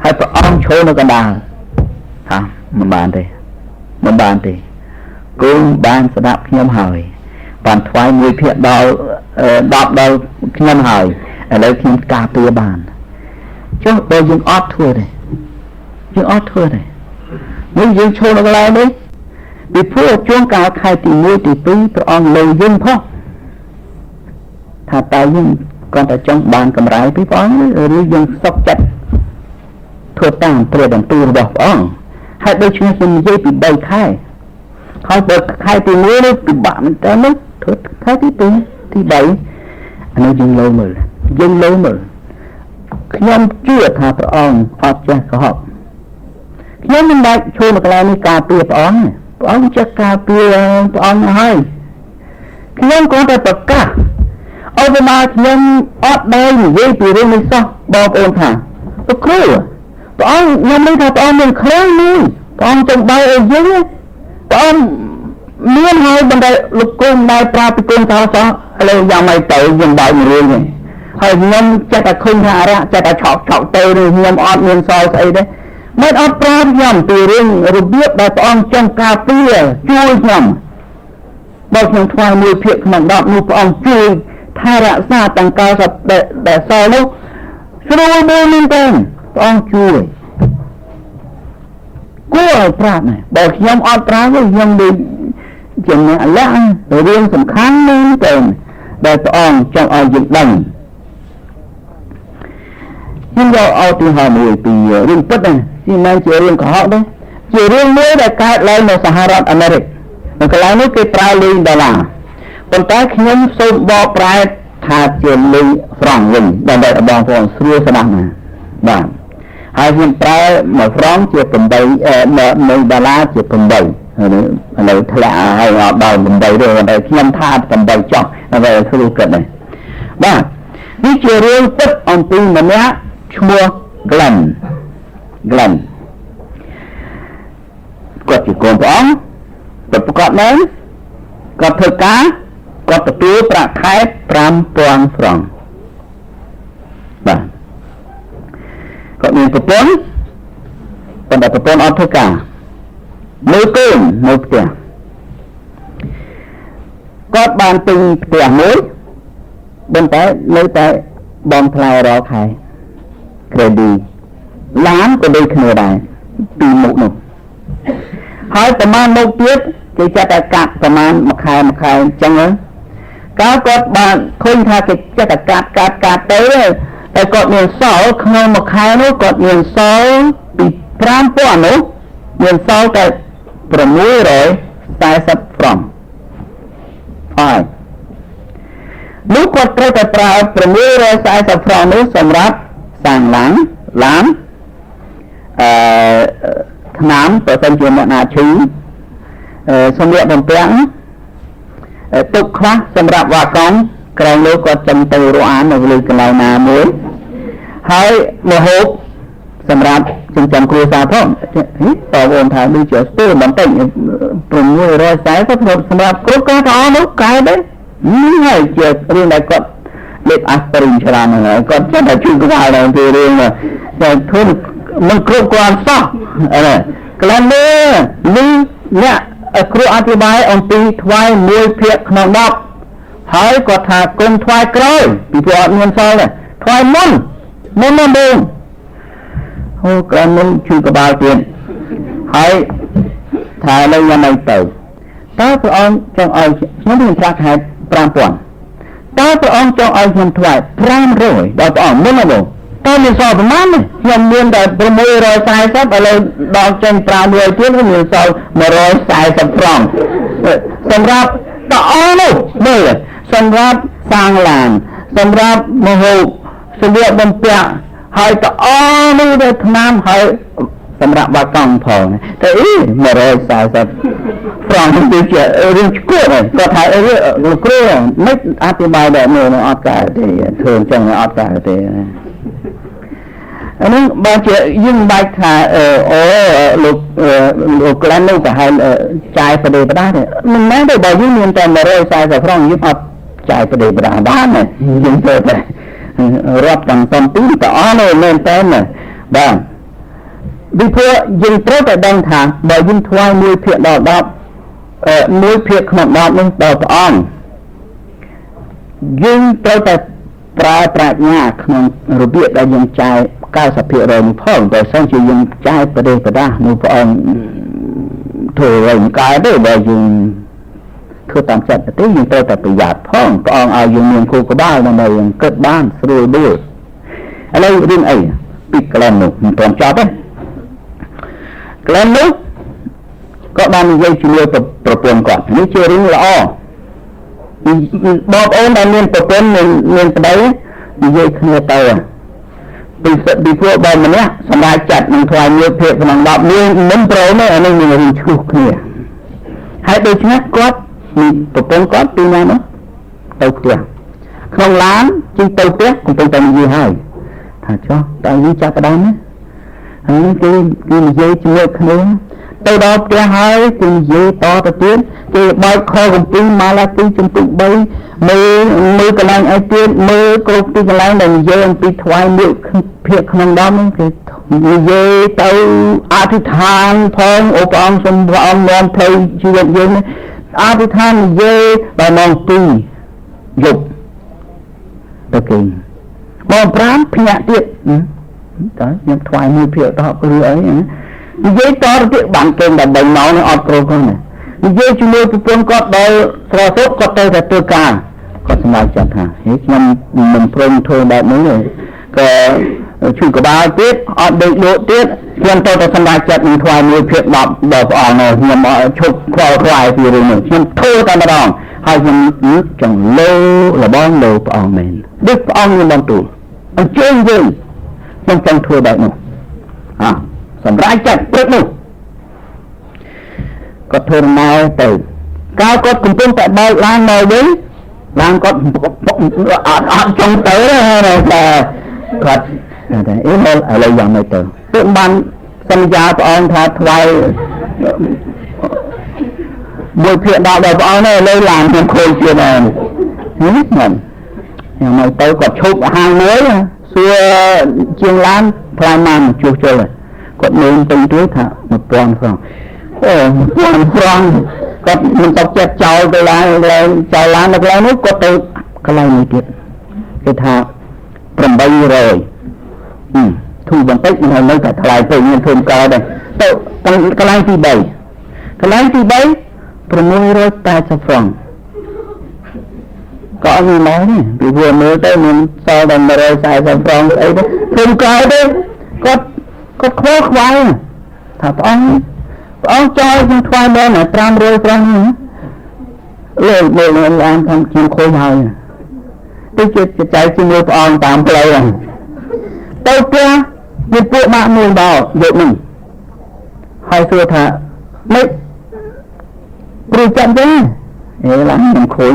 ហើយព្រះអង្គចូលនៅកណ្ដាលថាមិនបានទេមិនបានទេគូបានស្ដាប់ខ្ញុំហើយបានថ្វាយ1ភាគដល់10ដល់ខ្ញុំហើយឥឡូវខ្ញុំការពារបានចុះបើយើងអត់ធ្វើទេយើងអត់ធ្វើទេនេះយើងឈរនៅកន្លែងនេះពីព្រោះជួនកាលខែទី1ទី2ព្រះអង្គលើយើងផងថាតើយើងគ្រាន់តែចង់បានកម្រៃពីព្រះអង្គឬយើងសុខចិត្តធ្វើតាមព្រះបន្ទូលរបស់ព្រះអង្គហើយដូច្នេះខ្ញុំនិយាយពី3ខែហើយបើខែទី1នេះពិបាកមែនតើនោះធ្វើខែទី2ទី3អានេះយើងលើមើលយើងលើមើលខ្ញុំជឿថាព្រះអង្គអត់ចេះកុហកខ្ញុំមិនបាច់ឈរនៅកន្លែងនេះការពារព្រះអង្គព្រះអង្គចេះការពារព្រះអង្គហើយខ្ញុំគ្រាន់តែប្រកាសឧបមាខ្ញុំអត់ដែលនិយាយពីរឿងនេះសោះបងប្អូនថាលោកគ្រូព្រះអង្គខ្ញុំនេះថាព្រះអង្គមានឃ្លាំងនេះព្រះអង្គចង់បើឲ្យយើងព្រះអង្គមានហើយបណ្ដោយលោកគ្រូមិនដែលប្រើពីគុណសោះសោះឥឡូវយ៉ាងម៉េចទៅយើងបើកមួយរឿងនេះហើយខ្ញុំចេះតែឃើញថាអរៈចេះតែឆក់ឆក់ទៅនេះខ្ញុំអត់មានសល់ស្អីទេមិនអត់ប្រាប់ខ្ញុំពីរឿងរបៀបដែលព្រះអង្គចង់ការពារជួយខ្ញុំបើខ្ញុំថ្វាយ1ភាគក្នុង10នោះព្រះអង្គជួយថែរក្សាទាំង90ដែលសល់នោះស្រួលមួយមែនទេព្រះអង្គជួយគួរឲ្យប្រាប់ណាបើខ្ញុំអត់ប្រាប់ទេខ្ញុំដូចជាអ្នកលាក់រឿងសំខាន់មែនទេដែលព្រះអង្គចង់ឲ្យយើងដឹងខ្ញុំយកឧទាហរណ៍មួយពីរឿងពិតណាជាមិនជារឿងកុហកទេជារឿងមួយដែលកើតឡើងនៅសហរដ្ឋអាមេរិកនៅកន្លែងនេះគេប្រើលុយដុល្លារប៉ុន្តែខ្ញុំសូមបកប្រែថាជាលុយហ្វ្រង់វិញដើម្បីឲ្យបងប្អូនស្រួលស្ដាប់ណាបាទហើយខ្ញុំប្រើ1ហ្វ្រង់ជា8 1ដុល្លារជា8ឥឡូវធ្លាក់ហើយអត់ដល់8ទេប៉ុន្តែខ្ញុំថា8ចុះដើម្បីឲ្យស្រួលគិតដែរបាទនេះជារឿងពិតអំពីម្នាក់ឈ្មោះ Glenn គាត់ជាកូនព្រះអង្គពិតប្រាកដមែនគាត់ធ្វើការគាត់ទទួលប្រាក់ខែ5000ហ្វ្រង់បាទគាត់មានប្រពន្ធប៉ុន្តែប្រពន្ធអត់ធ្វើការមើលកូននៅផ្ទះ គាត់បានទិញផ្ទះមួយប៉ុន្តែនៅតែបងថ្លៃរាល់ខែ credit ឡានក៏ដូចគ្នាដែរពីមុខនោះហើយប្រហែលមុខទៀតគេចាត់តែកាត់ប្រហែលមួយខែមួយខែអញ្ចឹងកាលគាត់បានឃើញថាគេចេះតែកាត់កាត់កាត់ទៅតែគាត់មានសល់ក្នុងមួយខែនោះគាត់មានសល់ពី5000នោះមានសល់តែ640ហ្វ្រង់ហើយនោះគាត់ត្រូវតែប្រើ640ហ្វ្រង់នោះសម្រាប់សាងឡានឡានអឺថ្នាំបើសិនជាអ្នកណាឈឺសម្លៀកបំពាក់ទុកខ្លះសម្រាប់វ៉ាកង់ក្រែងលោកគាត់ចឹងទៅរអាននៅលើកន្លែងណាមួយហើយមហូបសម្រាប់ចិញ្ចឹមគ្រួសារផងបងប្អូនថាដូចជាស្ទើរបន្តិច640សម្រាប់គ្រប់ការទាំងអស់នោះកែដែរនេះហើយជារឿងដែលគាត់លេបអាស្ពីរីនច្រើនហ្នឹងគាត់ចេះតែជួយក្បាលដល់ពីរឿងតែធ្វើមិនគ្រប់គ្រាន់សោះកន្លែងនេះនេះអ្នកគ្រូអធិប្បាយអំពីថ្វាយ1ភាគក្នុង10ហើយគាត់ថាគុំថ្វាយក្រោយពីព្រោះអត់មានសល់ទេថ្វាយមុនមុនមុនបងអូក្រែមុនជួយក្បាលទៀតហើយថានៅយ៉ាងម៉េចទៅតើព្រះអង្គចង់ឲ្យខ្ញុំមានប្រាក់ខែ5000តើព្រះអង្គចង់ឲ្យខ្ញុំថ្វាយ500ដល់ព្រះអង្គមុនណាបងតើមានសល់ប្រមាណខ្ញុំមានតែ640ឥឡូវដល់ចេញ500ទៀតមានសល់140ហ្វ្រង់សម្រាប់តអស់នោះមើលសម្រាប់សាងឡានសម្រាប់មហូបសម្លៀកបំពាក់ហើយតអស់នោះទៅថ្នាំហើយសម្រាប់បាកង់ផងតែអី140ហ្វ្រង់គឺជារឿងឈួតគាត់ថាអីលោកគ្រូមិនអធិប្បាយបែបនេះអត់កើតទេធ្វើអញ្ចឹងអត់កើតទេអានេះបើជាយើងបាច់ថាអូលោកលោកក្លែននោះប្រហែលចាយប្រដេប្រដាទេមិនមែនទេបើយើងមានតែ140ហ្វ្រង់យើងអត់ចាយប្រដេប្រដាបានទេយើងទៅតែរាប់ទាំងសំពីតអស់នោះមែនតើបាទពីព្រោះយើងត្រូវតែដឹងថាបើយើងថ្វាយ1ភាគដល់10 1ភាគក្នុង10នោះដល់ព្រះអង្គយើងត្រូវតែប្រើប្រាជ្ញាក្នុងរបៀបដែលយើងចាយ90%នេះផងបើសិនជាយើងចាយប្រទេសប្រដាសនោះព្រះអង្គធ្វើឲ្យមិនកើតទេបើយើងធ្វើតាមចិត្តទេយើងត្រូវតែប្រយ័ត្នផងព្រះអង្គឲ្យយើងមានគោលក្បាលដើម្បីយើងគិតបានស្រួលដួលឥឡូវរឿងអីពីក្លែននោះមិនទាន់ចប់ទេក្លែននោះក៏បាននិយាយជាមួយប្រពន្ធគាត់នេះជារឿងល្អបងប្អូនដែលមានប្រពន្ធមានប្តីនិយាយគ្នាទៅពីព្រោះបើម្នាក់សម្រាប់ចាត់នឹងថ្វាយមួយភាគក្នុង10មានមិនព្រមទេអានេះមានរឿងឈ្លោះគ្នាហើយដូច្នេះគាត់មានប្រពន្ធគាត់ពីណានោះទៅផ្ទះក្នុងឡានជិះទៅផ្ទះកំពុងតែនិយាយហើយថាចុះតើយើងចាប់ផ្ដើមណាហើយគេនិយាយជាមួយគ្នាទៅដល់ផ្ទះហើយគេនិយាយតទៅទៀតគេបើកខគម្ពីរម៉ាឡាគីជំពូក3មើលកន្លែងអីទៀតមើលគ្រប់ទីកន្លែងដែលនិយាយអំពីថ្វាយមួយភាគក្នុង10នោះគេនិយាយទៅអធិដ្ឋានផងអូព្រះអង្គសូមព្រះអង្គនាំផ្លូវជីវិតយើងអធិដ្ឋាននិយាយដល់ម៉ោង2យប់ទៅគេម៉ោង5ភ្ញាក់ទៀតតើខ្ញុំថ្វាយមួយភាគ10ឬអីនិយាយតទៅទៀតបានគេដល់3ម៉ោងនេះអត់គ្រប់ផងណានិយាយជាមួយប្រពន្ធគាត់ដល់ស្រសោតគាត់ទៅតែធ្វើការគាត់សម្រេចចិត្តថាហេខ្ញុំមិនព្រមធ្វើបែបនេះទេក៏ជួយក្បាលទៀតអត់ដេកលក់ទៀតខ្ញុំទៅតែសម្រេចចិត្តនឹងថ្វាយ1ភាគ10ដល់ព្រះអង្គខ្ញុំឈប់ខ្វល់ខ្វាយពីរឿងនេះខ្ញុំធ្វើតែម្ដងហើយខ្ញុំចង់លើលបងលើព្រះអង្គមែនដូចព្រះអង្គមានបន្ទូលអញ្ជើញយើងខ្ញុំចង់ធ្វើបែបនោះអសម្រាប់ចិត្តព្រឹកនោះគាត់ធ្វើដំណើរទៅកាលគាត់កំពុងតែបើកឡានមកវិញឡានគាត់អត់ចង់ទៅទេគាត់តែអីមកឥឡូវយ៉ាងម៉េចទៅទើបបានសន្យាព្រះអង្គថាថ្វាយ1ភាគ10ដល់ព្រះអង្គនេះឥឡូវឡានខ្ញុំខូចទៀតហើយនេះខ្ញុំយ៉ាងម៉េចទៅគាត់ឈប់ហាងមួយសួរជាងឡានថ្លៃម៉ានជួសជុលគាត់មើលទិញទួយថា1000ហ្វ្រង់អូ1000ហ្វ្រង់ គាត់មិនຕົកចិត្តចោលទៅឡានចោលឡាននៅកន្លែងនោះគាត់ទៅកន្លែងនេះទៀតគេថា800ធូរបន្តិចមិននៅតែថ្លៃពេកមានធំកើតដែរទៅកន្លែងទី3កន្លែងទី3 680ហ្វ្រង់ក៏អត់មានដែរទេពីព្រោះមើលទៅមានសល់តែ140ហ្វ្រង់ស្អីទៅធំកើតទេគាត់គាត់ខ្វល់ខ្វាយថាព្រះអង្គចោលខ្ញុំថ្វាយមក500ហ្វ្រង់នេះលើមើលឡានខ្ញុំខូចហើយទៅជាចែកជាមួយព្រះអង្គតាមផ្លូវហ្នឹងទៅផ្ទះមានពួកម៉ាក់មួយដល់យកនឹងហើយសួរថាម៉េចគ្រូចាំទេអេឡានខ្ញុំខូច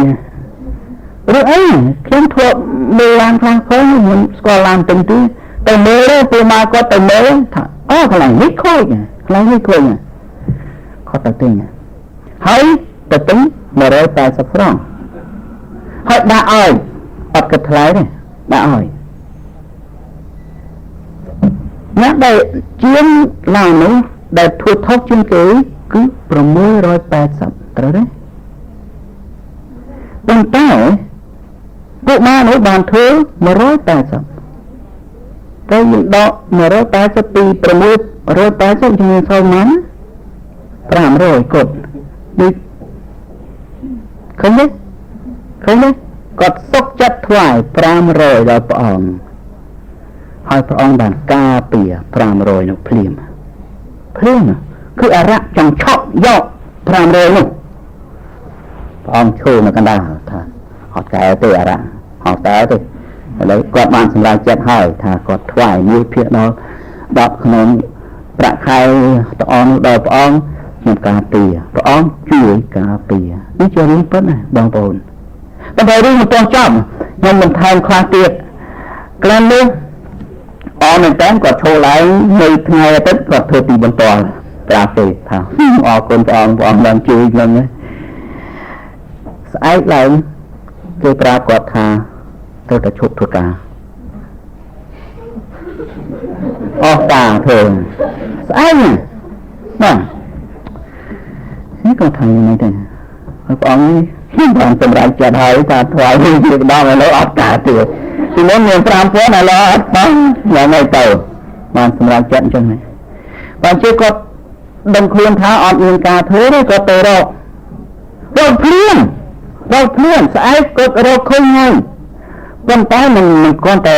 ឬអីខ្ញុំធ្លាប់មើលឡានខ្លះផងខ្ញុំស្គាល់ឡានទាំងទីទៅមើលពួកម៉ាគាត់ទៅមើលថាអូកន្លែងនេះខូចកន្លែងនេះខូចគាត់ទៅទិញហើយទៅទិញ180ហ្វ្រង់ហើយដាក់ឲ្យអត់គិតថ្លៃទេដាក់ឲ្យអ្នកដែលជាងឡាននោះដែលធ្វើថោកជាងគេគឺ680ត្រូវទេប៉ុន្តែពួកម៉ានោះបានធ្វើ180តែយើងដក180ពី680ជំនាញសល់ប៉ុន្មាន500គត់នេះឃើញទេឃើញទេគាត់សុខចិត្តថ្វាយ500ដល់ព្រះអង្គហើយព្រះអង្គបានការពារ500នោះភ្លាមភ្លាមគឺអរៈចង់ឆក់យក500នោះព្រះអង្គឈរនៅកណ្ដាលថាអត់កែទេអរៈអត់កែទេឥឡូវគាត់បានសម្រេចចិត្តហើយថាគាត់ថ្វាយ1ភាគដល់10ក្នុងប្រាក់ខែតអនោះដល់ព្រះអង្គខ្ញុំការពារព្រះអង្គជួយការពារនេះជារឿងពិតណាបងប្អូនប៉ុន្តែរឿងមិនទាន់ចប់ខ្ញុំបន្ថែមខ្លះទៀតក្លិននេះអរមែនតើគាត់ឈរឡើងនៅថ្ងៃអាទិត្យគាត់ធ្វើទីបន្ទាល់ប្រាប់ទេថាអរគុណព្រះអង្គព្រះអង្គបានជួយខ្ញុំស្អែកឡើងគេប្រាប់គាត់ថាត្រូវតែឈប់ធ្វើការអស់ការធ្វើស្អែកបាទនេះក៏ថាយ៉ាងនេះដែរហើយព្រះអង្គខ្ញុំបានសម្រេចចិត្តហើយថាថ្វាយជាម្ដងឥឡូវអត់ការទៀតពីមុនមាន5000ឥឡូវអត់បានយ៉ាងម៉េចទៅបានសម្រេចចិត្តអញ្ចឹងហ្នឹងបើជាគាត់ដឹងខ្លួនថាអត់មានការធ្វើទេគាត់ទៅរកភ្លាមរកភ្លាមស្អែកគាត់រកឃើញហើយប៉ុន្តែមិនគ្រាន់តែ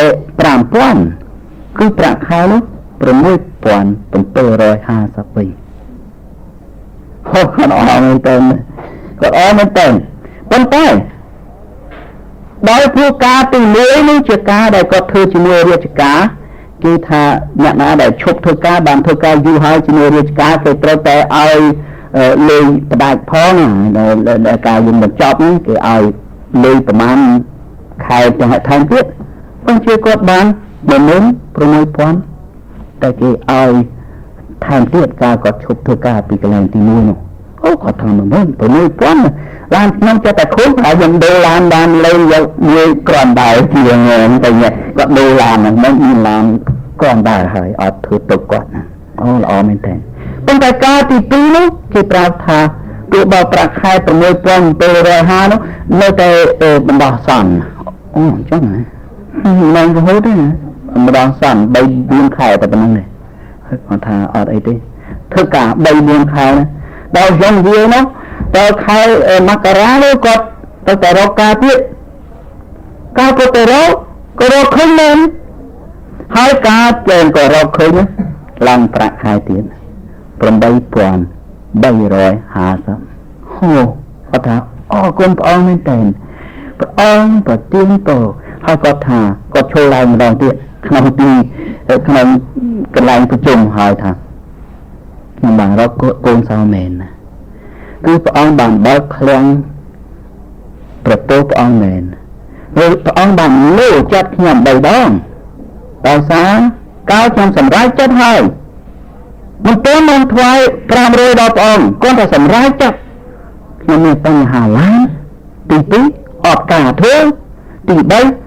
5000គឺប្រាក់ខែនោះ6750វិញហូគាត់អរមែនតើគាត់អរមែនតើប៉ុន្តែដោយព្រោះការទី1នេះជាការដែលគាត់ធ្វើជាមួយរាជការគេថាអ្នកណាដែលឈប់ធ្វើការបានធ្វើការយូរហើយជាមួយរាជការគេត្រូវតែឲ្យលុយផ្ដាច់ផងដែលការយើងបញ្ចប់នេះគេឲ្យលុយប្រមាណខែទាំងថែមទៀតប៉ុន្តែគាត់បាន16000តែគេឲ្យថែមទៀតការគាត់ឈប់ធ្វើការពីកន្លែងទី1នោះអូគាត់ថា16000ឡានខ្ញុំចិត្តតែខូចហើយខ្ញុំដូរឡានបានលេងយកមួយគ្រាន់ដែរជាងទៅគាត់ដូរឡានហ្នឹងមិនមានឡានគ្រាន់ដែរហើយអត់ធ្វើទុកគាត់ណាអូល្អមែនតើប៉ុន្តែការទី2នោះគេប្រាប់ថាទោះបើប្រាក់ខែ6750នោះនៅតែបណ្ដោះសន្នអូអញ្ចឹងណាមិនរហូតទេណាបណ្ដោះសន្ន3 4ខែតែប៉ុណ្្នឹងទេហើយគាត់ថាអត់អីទេធ្វើការ3 4ខែណាដល់ខ្ញុំវានោះដល់ខែមករានោះគាត់ទៅតែរកការទៀតការគាត់ទៅរកក៏រកឃើញមែនហើយការចែងក៏រកឃើញឡើងប្រាក់ខែទៀត8350ហូគាត់ថាអរគុណព្រះអង្គមែនតើព្រះអង្គប្រទានពរហើយគាត់ថាគាត់ឈរឡើងម្ដងទៀតក្នុងទីក្នុងកន្លែងប្រជុំហើយថាខ្ញុំបានរកកូនសោមែនណាគឺព្រះអង្គបានបើកឃ្លាំងប្រពោព្រះអង្គមែនហើយព្រះអង្គបានលើចិត្តខ្ញុំ3ដងដោយសារកាលខ្ញុំសម្រេចចិត្តហើយមិនទាន់បានថ្វាយ500ដល់ព្រះអង្គគ្រាន់តែសម្រេចចិត្តខ្ញុំមានបញ្ហាឡានទី2អត់ការធ្វើទី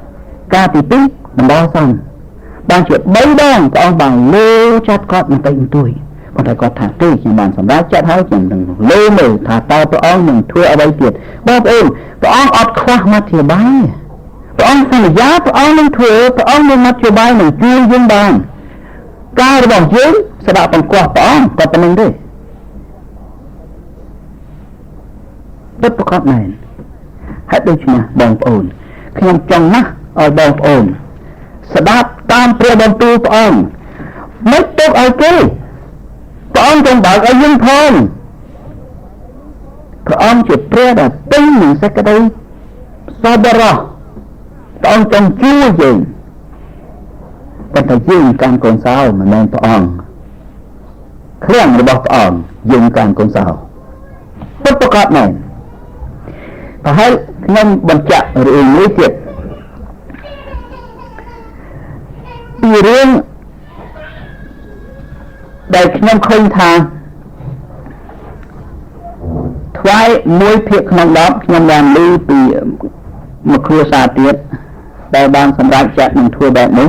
3ការទី2បណ្ដោះសន្នបានជា3ដងព្រះអង្គបានលើចាត់គាត់បន្តិចបន្តួច ប៉ុន្តែគាត់ថាទេខ្ញុំបានសម្រេចចិត្តហើយខ្ញុំនឹងលើមើលថាតើព្រះអង្គនឹងធ្វើអ្វីទៀតបងប្អូនព្រះអង្គអត់ខ្វះមធ្យោបាយព្រះអង្គសន្យាព្រះអង្គនឹងធ្វើព្រះអង្គមានមធ្យោបាយនឹងជួយយើងបានការរបស់យើងស្ដាប់បង្គាប់ព្រះអង្គតែប៉ុណ្្នឹងទេពិតប្រាកដមែនហើយដូច្នេះបងប្អូនខ្ញុំចង់ណាស់ឲ្យបងប្អូនស្ដាប់តាមព្រះបន្ទូលព្រះអង្គមិនទុកឲ្យគេព្រះអង្គចង់បើកឲ្យយើងផងព្រះអង្គជាព្រះដែលពេញនឹងសេចក្តីសប្បុរសព្រះអង្គចង់ជួយយើងប៉ុន្តែយើងកាន់កូនសោមិនមែនព្រះអង្គឃ្លាំងរបស់ព្រះអង្គយើងកាន់កូនសោពិតប្រាកដមែនប្រហែលខ្ញុំបញ្ជាក់រឿងមួយទៀតពីរឿងដែលខ្ញុំឃើញថាថ្វាយ1ភាគក្នុង10ខ្ញុំបានឮពីមួយគ្រួសារទៀតដែលបានសម្រេចចិត្តនឹងធ្វើបែបនោះ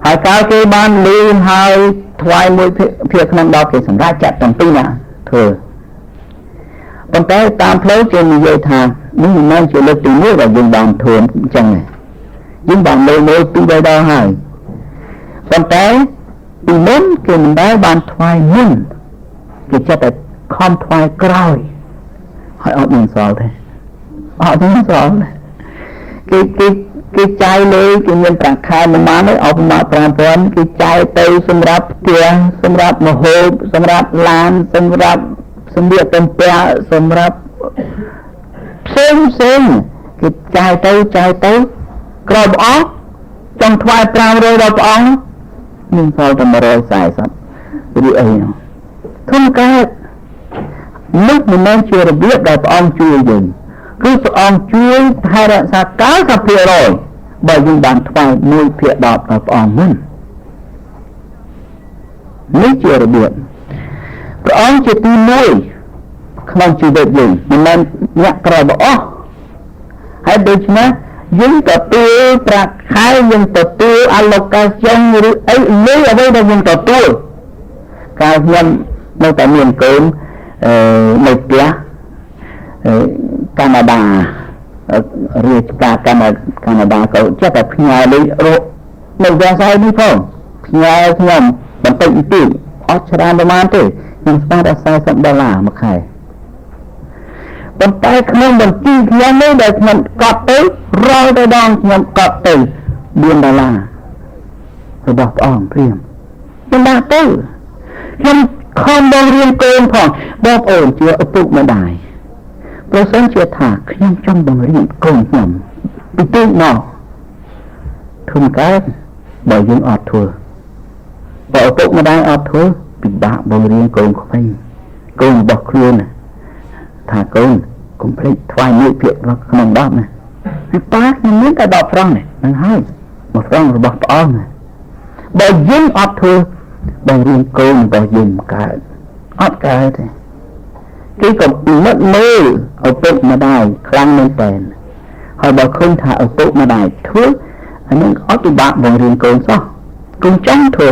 ហើយកាលគេបានឮហើយថ្វាយ1ភាគក្នុង10គេសម្រេចចិត្តទាំងពីរណាធ្វើប៉ុន្តែតាមផ្លូវគេនិយាយថានេះមិនមែនជាលើកទី1ដែលយើងបានធ្វើអញ្ចឹងទេយើងបានលើមើលពីរដងហើយប៉ុន្តែពីមុនគេមិនដែលបានថ្វាយមុនគេចិត្តតែខំថ្វាយក្រោយហើយអត់មានសល់ទេអត់មានសល់គេគេគេចាយលុយគេមានប្រាក់ខែប្រមាណនេះអស់ប្រមាណ5000គេចាយទៅសម្រាប់ផ្ទះសម្រាប់មហូបសម្រាប់ឡានសម្រាប់សម្លៀកបំពាក់សម្រាប់ផ្សេងផ្សេងគេចាយទៅចាយទៅក្រោយអស់ចង់ថ្វាយ500ដល់ព្រះអង្គមានសល់តែ140ឬអីនោះធំកើតនេះមិនមែនជារបៀបដែលព្រះអង្គជួយយើងគឺព្រះអង្គជួយថែរក្សា90%បើយើងបានថ្វាយ1ភាគ10ដល់ព្រះអង្គមុននេះជារបៀបព្រះអង្គជាទី1ក្នុងជីវិតយើងមិនមែនអ្នកក្រោយអស់ហើយដូច្នេះយើងទទួលប្រាក់ខែយើងទទួល allocation ឬអីលុយអ្វីដែលយើងទទួលកាលខ្ញុំនៅតែមានកូននៅផ្ទះកាណាដារាជការកាណាដាក៏ចេះតែផ្ញើលុយរកនៅវាសៃនេះផងផ្ញើខ្ញុំបន្តិចបន្តួចអត់ច្រើនប្រហែលទេខ្ញុំស្មានតែ40ដុល្លារមួយខែប៉ុន្តែក្នុងបញ្ជីខ្ញុំនេះដែលខ្ញុំកត់ទៅរាល់តែដងខ្ញុំកត់ទៅ4ដុល្លាររបស់ព្រះអង្គព្រាមខ្ញុំដាក់ទៅខ្ញុំខំបង្រៀនកូនផងបងប្អូនជាឪពុកម្ដាយប្រសិនជាថាខ្ញុំចង់បង្រៀនកូនខ្ញុំពីទូមកធំកើតបើយើងអត់ធ្វើបើឪពុកម្ដាយអត់ធ្វើពិបាកបង្រៀនកូនក្មេងកូនរបស់ខ្លួនថាកូនកុំភ្លេចថ្វាយ1ភាគក្នុង10ណាហើយប៉ាខ្ញុំមានតែ10ហ្វ្រង់នេះហ្នឹងហើយ1ហ្វ្រង់របស់ព្រះអង្គណាបើយើងអត់ធ្វើបង្រៀនកូនរបស់យើងកើតអត់កើតទេគេក៏នឹកមើលឪពុកម្ដាយខ្លាំងមែនតើហើយបើឃើញថាឪពុកម្ដាយធ្វើអានឹងអត់ពិបាកបង្រៀនកូនសោះកូនចង់ធ្វើ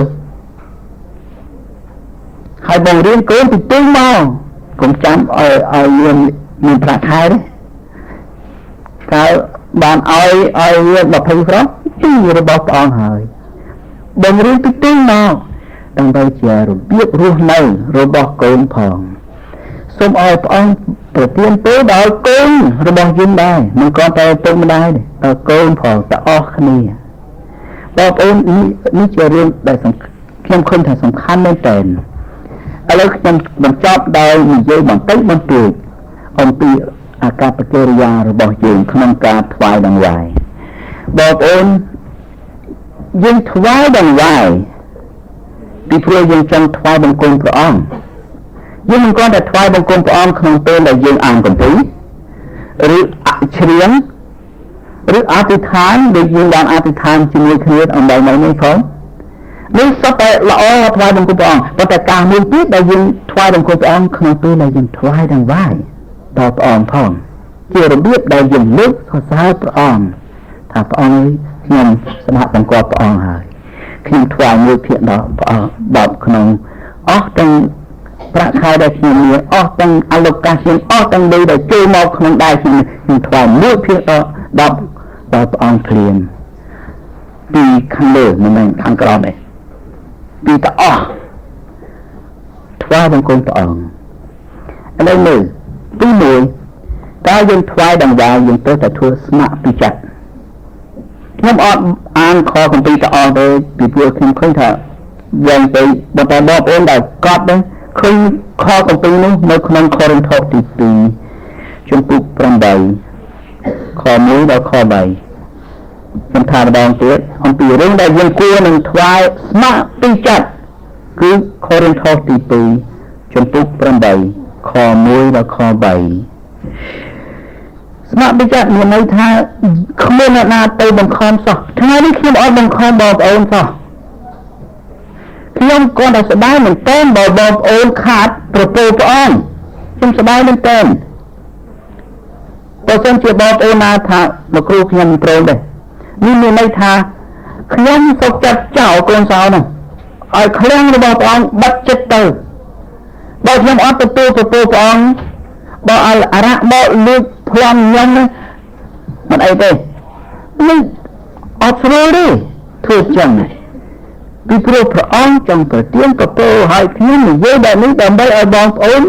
ហើយបង្រៀនកូនពីទូមកកុំចាំឲ្យមានប្រាក់ខែទេកាលបានឲ្យវា20ហ្វ្រង់ពីរបស់ព្រះអង្គហើយបង្រៀនពីទូមកដើម្បីជារបៀបរស់នៅរបស់កូនផងសូមឲ្យព្រះអង្គប្រទានពរដល់កូនរបស់យើងដែរមិនគ្រាន់តែឪពុកម្ដាយទេដល់កូនផងទាំងអស់គ្នាបងប្អូននេះជារឿងដែលខ្ញុំឃើញថាសំខាន់មែនទែនឥឡូវខ្ញុំបញ្ចប់ដោយនិយាយបន្តិចបន្តួចអំពីអាកប្បកិរិយារបស់យើងក្នុងការថ្វាយដង្វាយបងប្អូនយើងថ្វាយដង្វាយពីព្រោះយើងចង់ថ្វាយបង្គំព្រះអង្គយើងមិនគ្រាន់តែថ្វាយបង្គំព្រះអង្គក្នុងពេលដែលយើងអានគម្ពីរឬច្រៀងឬអធិដ្ឋានដូចយើងបានអធិដ្ឋានជាមួយគ្នាអំបញ្ញមិញនេះផងនេះសុទ្ធតែល្អថ្វាយបង្គំព្រះអង្គប៉ុន្តែការមួយទៀតដែលយើងថ្វាយបង្គំព្រះអង្គក្នុងពេលដែលយើងថ្វាយដង្វាយដល់ព្រះអង្គផងជារបៀបដែលយើងលើកសរសើរព្រះអង្គថាព្រះអង្គខ្ញុំស្ដាប់បង្គាប់ព្រះអង្គហើយ ខ្ញុំថ្វាយ1ភាគដល់ព្រះអង្គ10ក្នុងអស់ទាំងប្រាក់ខែដែលខ្ញុំមានអស់ទាំងអលកាសខ្ញុំអស់ទាំងលុយដែលចូលមកក្នុងដៃខ្ញុំខ្ញុំថ្វាយ1ភាគដល់10ដល់ព្រះអង្គភ្លាមពីខាងលើមិនមែនខាងក្រោមទេពីតអស់ថ្វាយបង្គំព្រះអង្គឥឡូវមើលទី1តើយើងថ្វាយដង្វាយយើងត្រូវតែធ្វើស្ម័គ្រពីចិត្តខ្ញុំអត់អានខគម្ពីរតអស់ទេពីព្រោះខ្ញុំឃើញថាវែងពេកប៉ុន្តែបងប្អូនដែលកត់ដែរឃើញខគម្ពីរនោះនៅក្នុងកូរិនថូសទី2ជំពូក8ខ1ដល់ខ3ខ្ញុំថាម្ដងទៀតអំពីរឿងដែលយើងគួរនឹងថ្វាយស្ម័គ្រពីចិត្តគឺកូរិនថូសទី2ជំពូក8ខ1ដល់ខ3ស្ម័គ្រពីចិត្តមានន័យថាគ្មានអ្នកណាទៅបង្ខំសោះថ្ងៃនេះខ្ញុំអត់បង្ខំបងប្អូនសោះខ្ញុំគ្រាន់តែស្ដាយមែនទែនបើបងប្អូនខាតប្រពោព្រះអង្គខ្ញុំស្ដាយមែនទែនបើសិនជាបងប្អូនណាថាលោកគ្រូខ្ញុំមិនព្រមទេនេះមានន័យថាខ្ញុំសុខចិត្តចោលកូនសោនោះឲ្យឃ្លាំងរបស់ព្រះអង្គបាត់ចិត្តទៅបើខ្ញុំអត់ទទួលប្រពោព្រះអង្គបើឲ្យអរៈមកលួចប្លន់ខ្ញុំនេះមិនអីទេនេះអត់ស្រួលទេធ្វើចឹងពីព្រោះព្រះអង្គចង់ប្រទានប្រពោឲ្យខ្ញុំនិយាយបែបនេះដើម្បីឲ្យបងប្អូន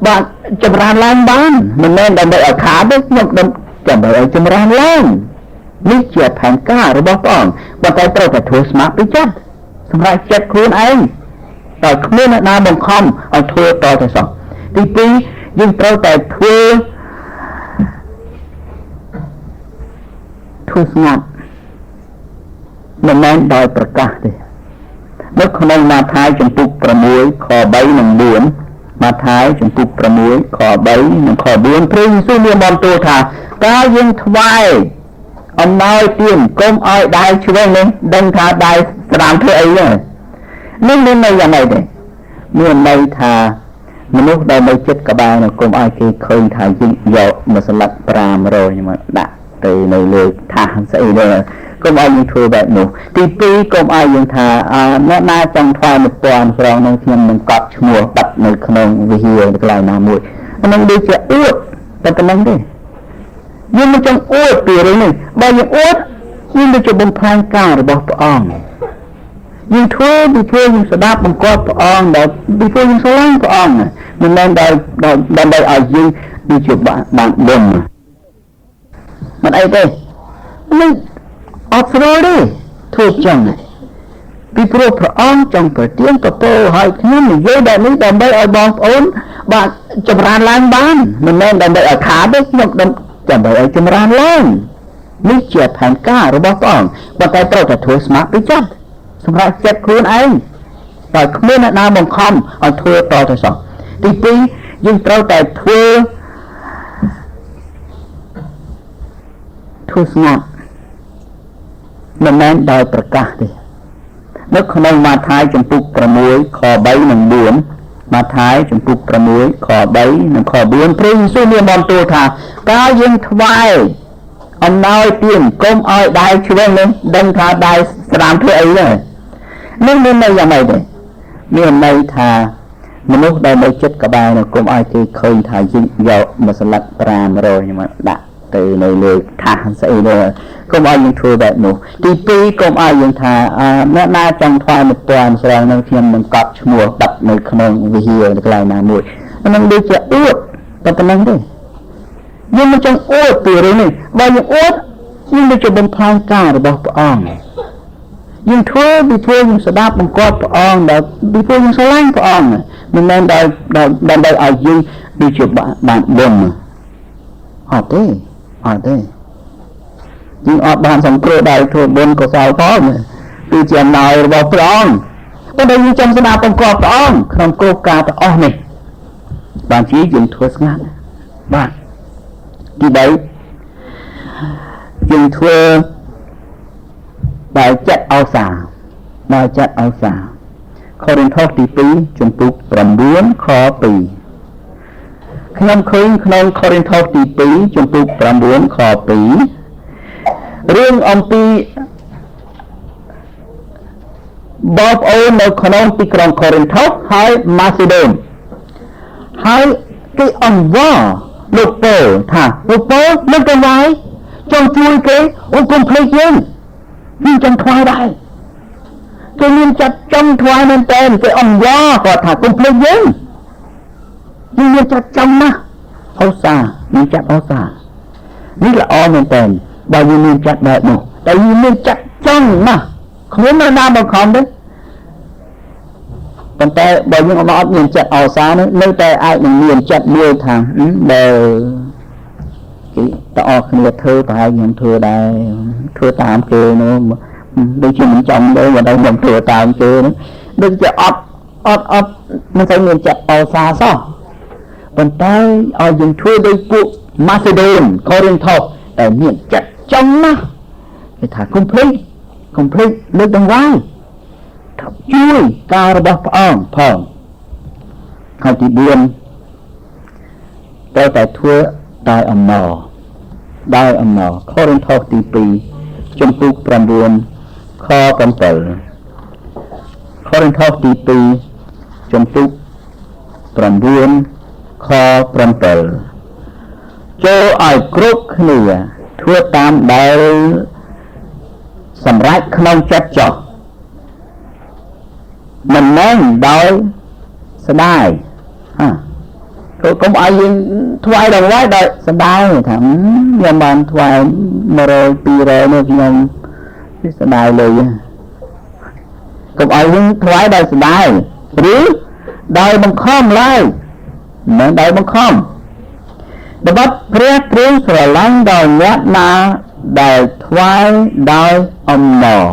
បាទចម្រើនឡើងបានមិនមែនដើម្បីឲ្យខាតទេខ្ញុំដើម្បីឲ្យចម្រើនឡើងនេះជាផែនការរបស់ព្រះអង្គប៉ុន្តែត្រូវតែធ្វើស្ម័គ្រពីចិត្តសម្រាប់ចិត្តខ្លួនឯងតែគ្មានអ្នកណាបង្ខំឲ្យធ្វើតទៅសោះទី2យើងត្រូវតែធ្វើស្ងាត់មិនមែនដោយប្រកាសទេនៅក្នុងម៉ាថាយជំពូក6ខ3និង4ម៉ាថាយជំពូក6ខ3និងខ4ព្រះយេស៊ូវមានបន្ទូលថាកាលយើងថ្វាយអំណោយទានកុំឲ្យដៃឆ្វេងនេះដឹងថាដៃស្ដាំធ្វើអីទេនេះមានន័យយ៉ាងម៉េចទេមានន័យថាមនុស្សដែលនៅចិត្តក្បែរនោះកុំឲ្យគេឃើញថាយើងយកមួយស្លឹក500មកដាក់ទៅនៅលើថាសស្អីទេកុំឲ្យយើងធ្វើបែបនោះទី2កុំឲ្យយើងថាអ្នកណាចង់ថ្វាយ1000ស្រងនឹងខ្ញុំនឹងកត់ឈ្មោះបាត់នៅក្នុងវិហារកន្លែងណាមួយនឹងដូចជាអួតតែប៉ុណ្្នឹងទេយើងមិនចង់អួតពីរឿងនេះបើយើងអួតយើងដូចជាបំផ្លាញការរបស់ព្រះអង្គយើងធ្វើពីព្រោះយើងស្ដាប់បង្គាប់ព្រះអង្គដែលពីព្រោះយើងស្រឡាញ់ព្រះអង្គមិនមែនដែលដើម្បីឲ្យយើងដូចជាបានបុណ្យមិនអីទេនេះអត់ស្រួលទេធ្វើចឹងពីព្រោះព្រះអង្គចង់ប្រទានប្រពោឲ្យខ្ញុំនិយាយបែបនេះដើម្បីឲ្យបងប្អូនបាទចម្រើនឡើងបានមិនមែនដើម្បីឲ្យខាតទេខ្ញុំដើម្បីឲ្យចម្រើនឡើងនេះជាផែនការរបស់ព្រះអង្គប៉ុន្តែត្រូវតែធ្វើស្ម័គ្រពីចិត្តសម្រាប់ចិត្តខ្លួនឯងតែគ្មានអ្នកណាបង្ខំឲ្យធ្វើតទៅសោះទី2យើងត្រូវតែធ្វើស្ងាត់មិនមែនដោយប្រកាសទេនៅក្នុងម៉ាថាយជំពូក6ខ3និង4ម៉ាថាយជំពូក6ខ3និងខ4ព្រះយេស៊ូវមានបន្ទូលថាកាលយើងថ្វាយអំណោយទានកុំឲ្យដៃឆ្វេងនេះដឹងថាដៃស្ដាំធ្វើអីទេនេះមានន័យយ៉ាងម៉េចទេមានន័យថាមនុស្សដែលនៅចិត្តក្បែរនោះកុំឲ្យគេឃើញថាយើងយកមួយស្លឹក500មកដាក់ទៅនៅលើថាសស្អីទេកុំឲ្យយើងធ្វើបែបនោះទី2កុំឲ្យយើងថាអ្នកណាចង់ថ្វាយ1000ស្រងនឹងខ្ញុំនឹងកត់ឈ្មោះបាត់នៅក្នុងវិហារកន្លែងណាមួយនឹងដូចជាអួតតែប៉ុណ្្នឹងទេយើងមិនចង់អួតពីរឿងនេះបើយើងអួតយើងដូចជាបំផ្លាញការរបស់ព្រះអង្គយើងធ្វើពីព្រោះយើងស្ដាប់បង្គាប់ព្រះអង្គដែលពីព្រោះយើងស្រឡាញ់ព្រះអង្គមិនមែនដែលដើម្បីឲ្យយើងដូចជាបានបុណ្យអត់ទេអត់ទេយើងអត់បានសង្គ្រោះដោយធ្វើបុណ្យកុសលផងគឺជាអំណោយរបស់ព្រះអង្គប៉ុន្តែយើងចង់ស្ដាប់បង្គាប់ព្រះអង្គក្នុងគោលការណ៍ទាំងអស់នេះបានជាយើងធ្វើស្ងាត់បាទទី3យើងធ្វើដោយចិត្តឧស្សាហ៍ដោយចិត្តឧស្សាហ៍កូរិនថូសទី2ជំពូក9ខ2ខ្ញុំឃើញក្នុងកូរិនថូសទី2ជំពូក9ខ2រឿងអំពី បងប្អូននៅក្នុងទីក្រុងកូរិនថូសហើយម៉ាសេដូនហើយគេអង្វរលោកប៉ូលថាលោកប៉ូលលើកដង្វាយចង់ជួយគេអូកុំភ្លេចយើងយើងចង់ថ្វាយដែរគេមានចិត្តចង់ថ្វាយមែនតើគេអង្វរគាត់ថាកុំភ្លេចយើងយើងមានចិត្តចង់ណាស់ឧស្សាហ៍មានចិត្តឧស្សាហ៍នេះល្អមែនតើបើយើងមានចិត្តបែបនោះតែយើងមានចិត្តចង់ណាស់គ្មាននរណាបង្ខំទេប៉ុន្តែបើយើងអត់មានចិត្តឧស្សាហ៍នោះនៅតែអាចនឹងមានចិត្តមួយថាបើគេតអស់គ្នាធ្វើប្រហែលខ្ញុំធ្វើដែរធ្វើតាមគេនោះដូចជាមិនចង់ទេបើខ្ញុំធ្វើតាមគេនោះដូចជាអត់អត់អត់មិនសូវមានចិត្តឧស្សាហ៍សោះប៉ុន្តែឲ្យយើងធ្វើដោយពួកម៉ាសេដូនកូរិនថូសតែមានចិត្តចង់ណាស់គេថាកុំភ្លេចកុំភ្លេចលើកដង្វាយជួយការរបស់ព្រះអង្គផងហើយទី4ត្រូវតែធ្វើដោយអំណរដោយអំណរកូរិនថូសទី2ជំពូក9ខ7កូរិនថូសទី2ជំពូក9ខ7ចូលឲ្យគ្រប់គ្នាធ្វើតាមដែលសម្រេចក្នុងចិត្តចុះមិនមែនដោយស្ដាយហ่ะកុំឲ្យយើងថ្វាយដង្វាយដោយស្ដាយថាខ្ញុំបានថ្វាយ100 200នោះខ្ញុំស្ដាយលុយកុំឲ្យយើងថ្វាយដោយស្ដាយឬដោយបង្ខំឡើយមិនដោយបង្ខំត្បិតព្រះទ្រង់ស្រឡាញ់ដល់អ្នកណាដែលថ្វាយដោយអំណរ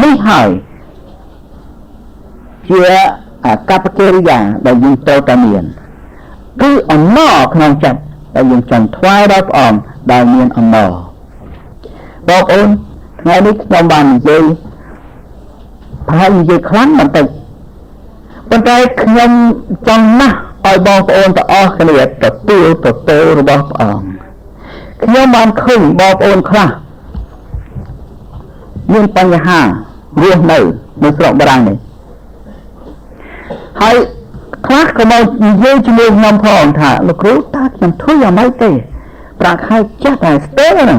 នេះហើយជាអាកប្បកិរិយាដែលយើងត្រូវតែមានគឺអំណរក្នុងចិត្តដែលយើងចង់ថ្វាយដល់ព្រះអង្គដែលមានអំណរបងប្អូនថ្ងៃនេះខ្ញុំបាននិយាយប្រហែលនិយាយខ្លាំងបន្តិចប៉ុន្តែខ្ញុំចង់ណាស់ឲ្យបងប្អូនទាំងអស់គ្នាទទួលប្រទោរបស់ព្រះអង្គខ្ញុំបានឃើញបងប្អូនខ្លះមានបញ្ហារស់នៅនៅស្រុកបារាំងនេះហើយខ្លះក៏មកនិយាយជាមួយខ្ញុំផងថាលោកគ្រូតើខ្ញុំធ្វើយ៉ាងម៉េចទេប្រាក់ខែចេះតែស្ទើរណា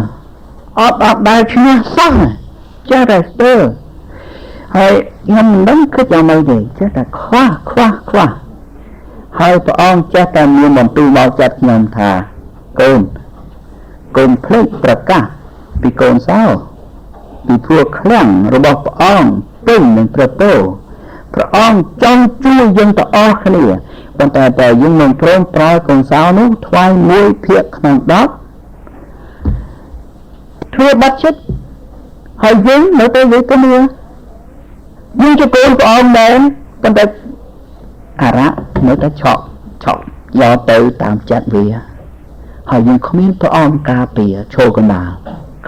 អត់អត់ដែលឈ្នះសោះចេះតែស្ទើរហើយខ្ញុំមិនដឹងគិតយ៉ាងម៉េចទេចេះតែខ្វះខ្វះខ្វះហើយព្រះអង្គចេះតែមានបន្ទូលមកចិត្តខ្ញុំថាកូនកុំភ្លេចប្រកាសពីកូនសោពីព្រោះឃ្លាំងរបស់ព្រះអង្គពេញនឹងព្រះពរព្រះអង្គចង់ជួយយើងទាំងអស់គ្នាប៉ុន្តែបើយើងមិនព្រមប្រើកូនសោនោះថ្វាយ1ភាគក្នុង10ធ្វើបាត់ចិត្តហើយយើងនៅតែនិយាយគ្នាយើងជាកូនព្រះអង្គមែនប៉ុន្តែអារៈនៅតែឆក់ឆក់យកទៅតាមចិត្តវាហើយយើងគ្មានព្រះអង្គការពារឈរកណ្ដាល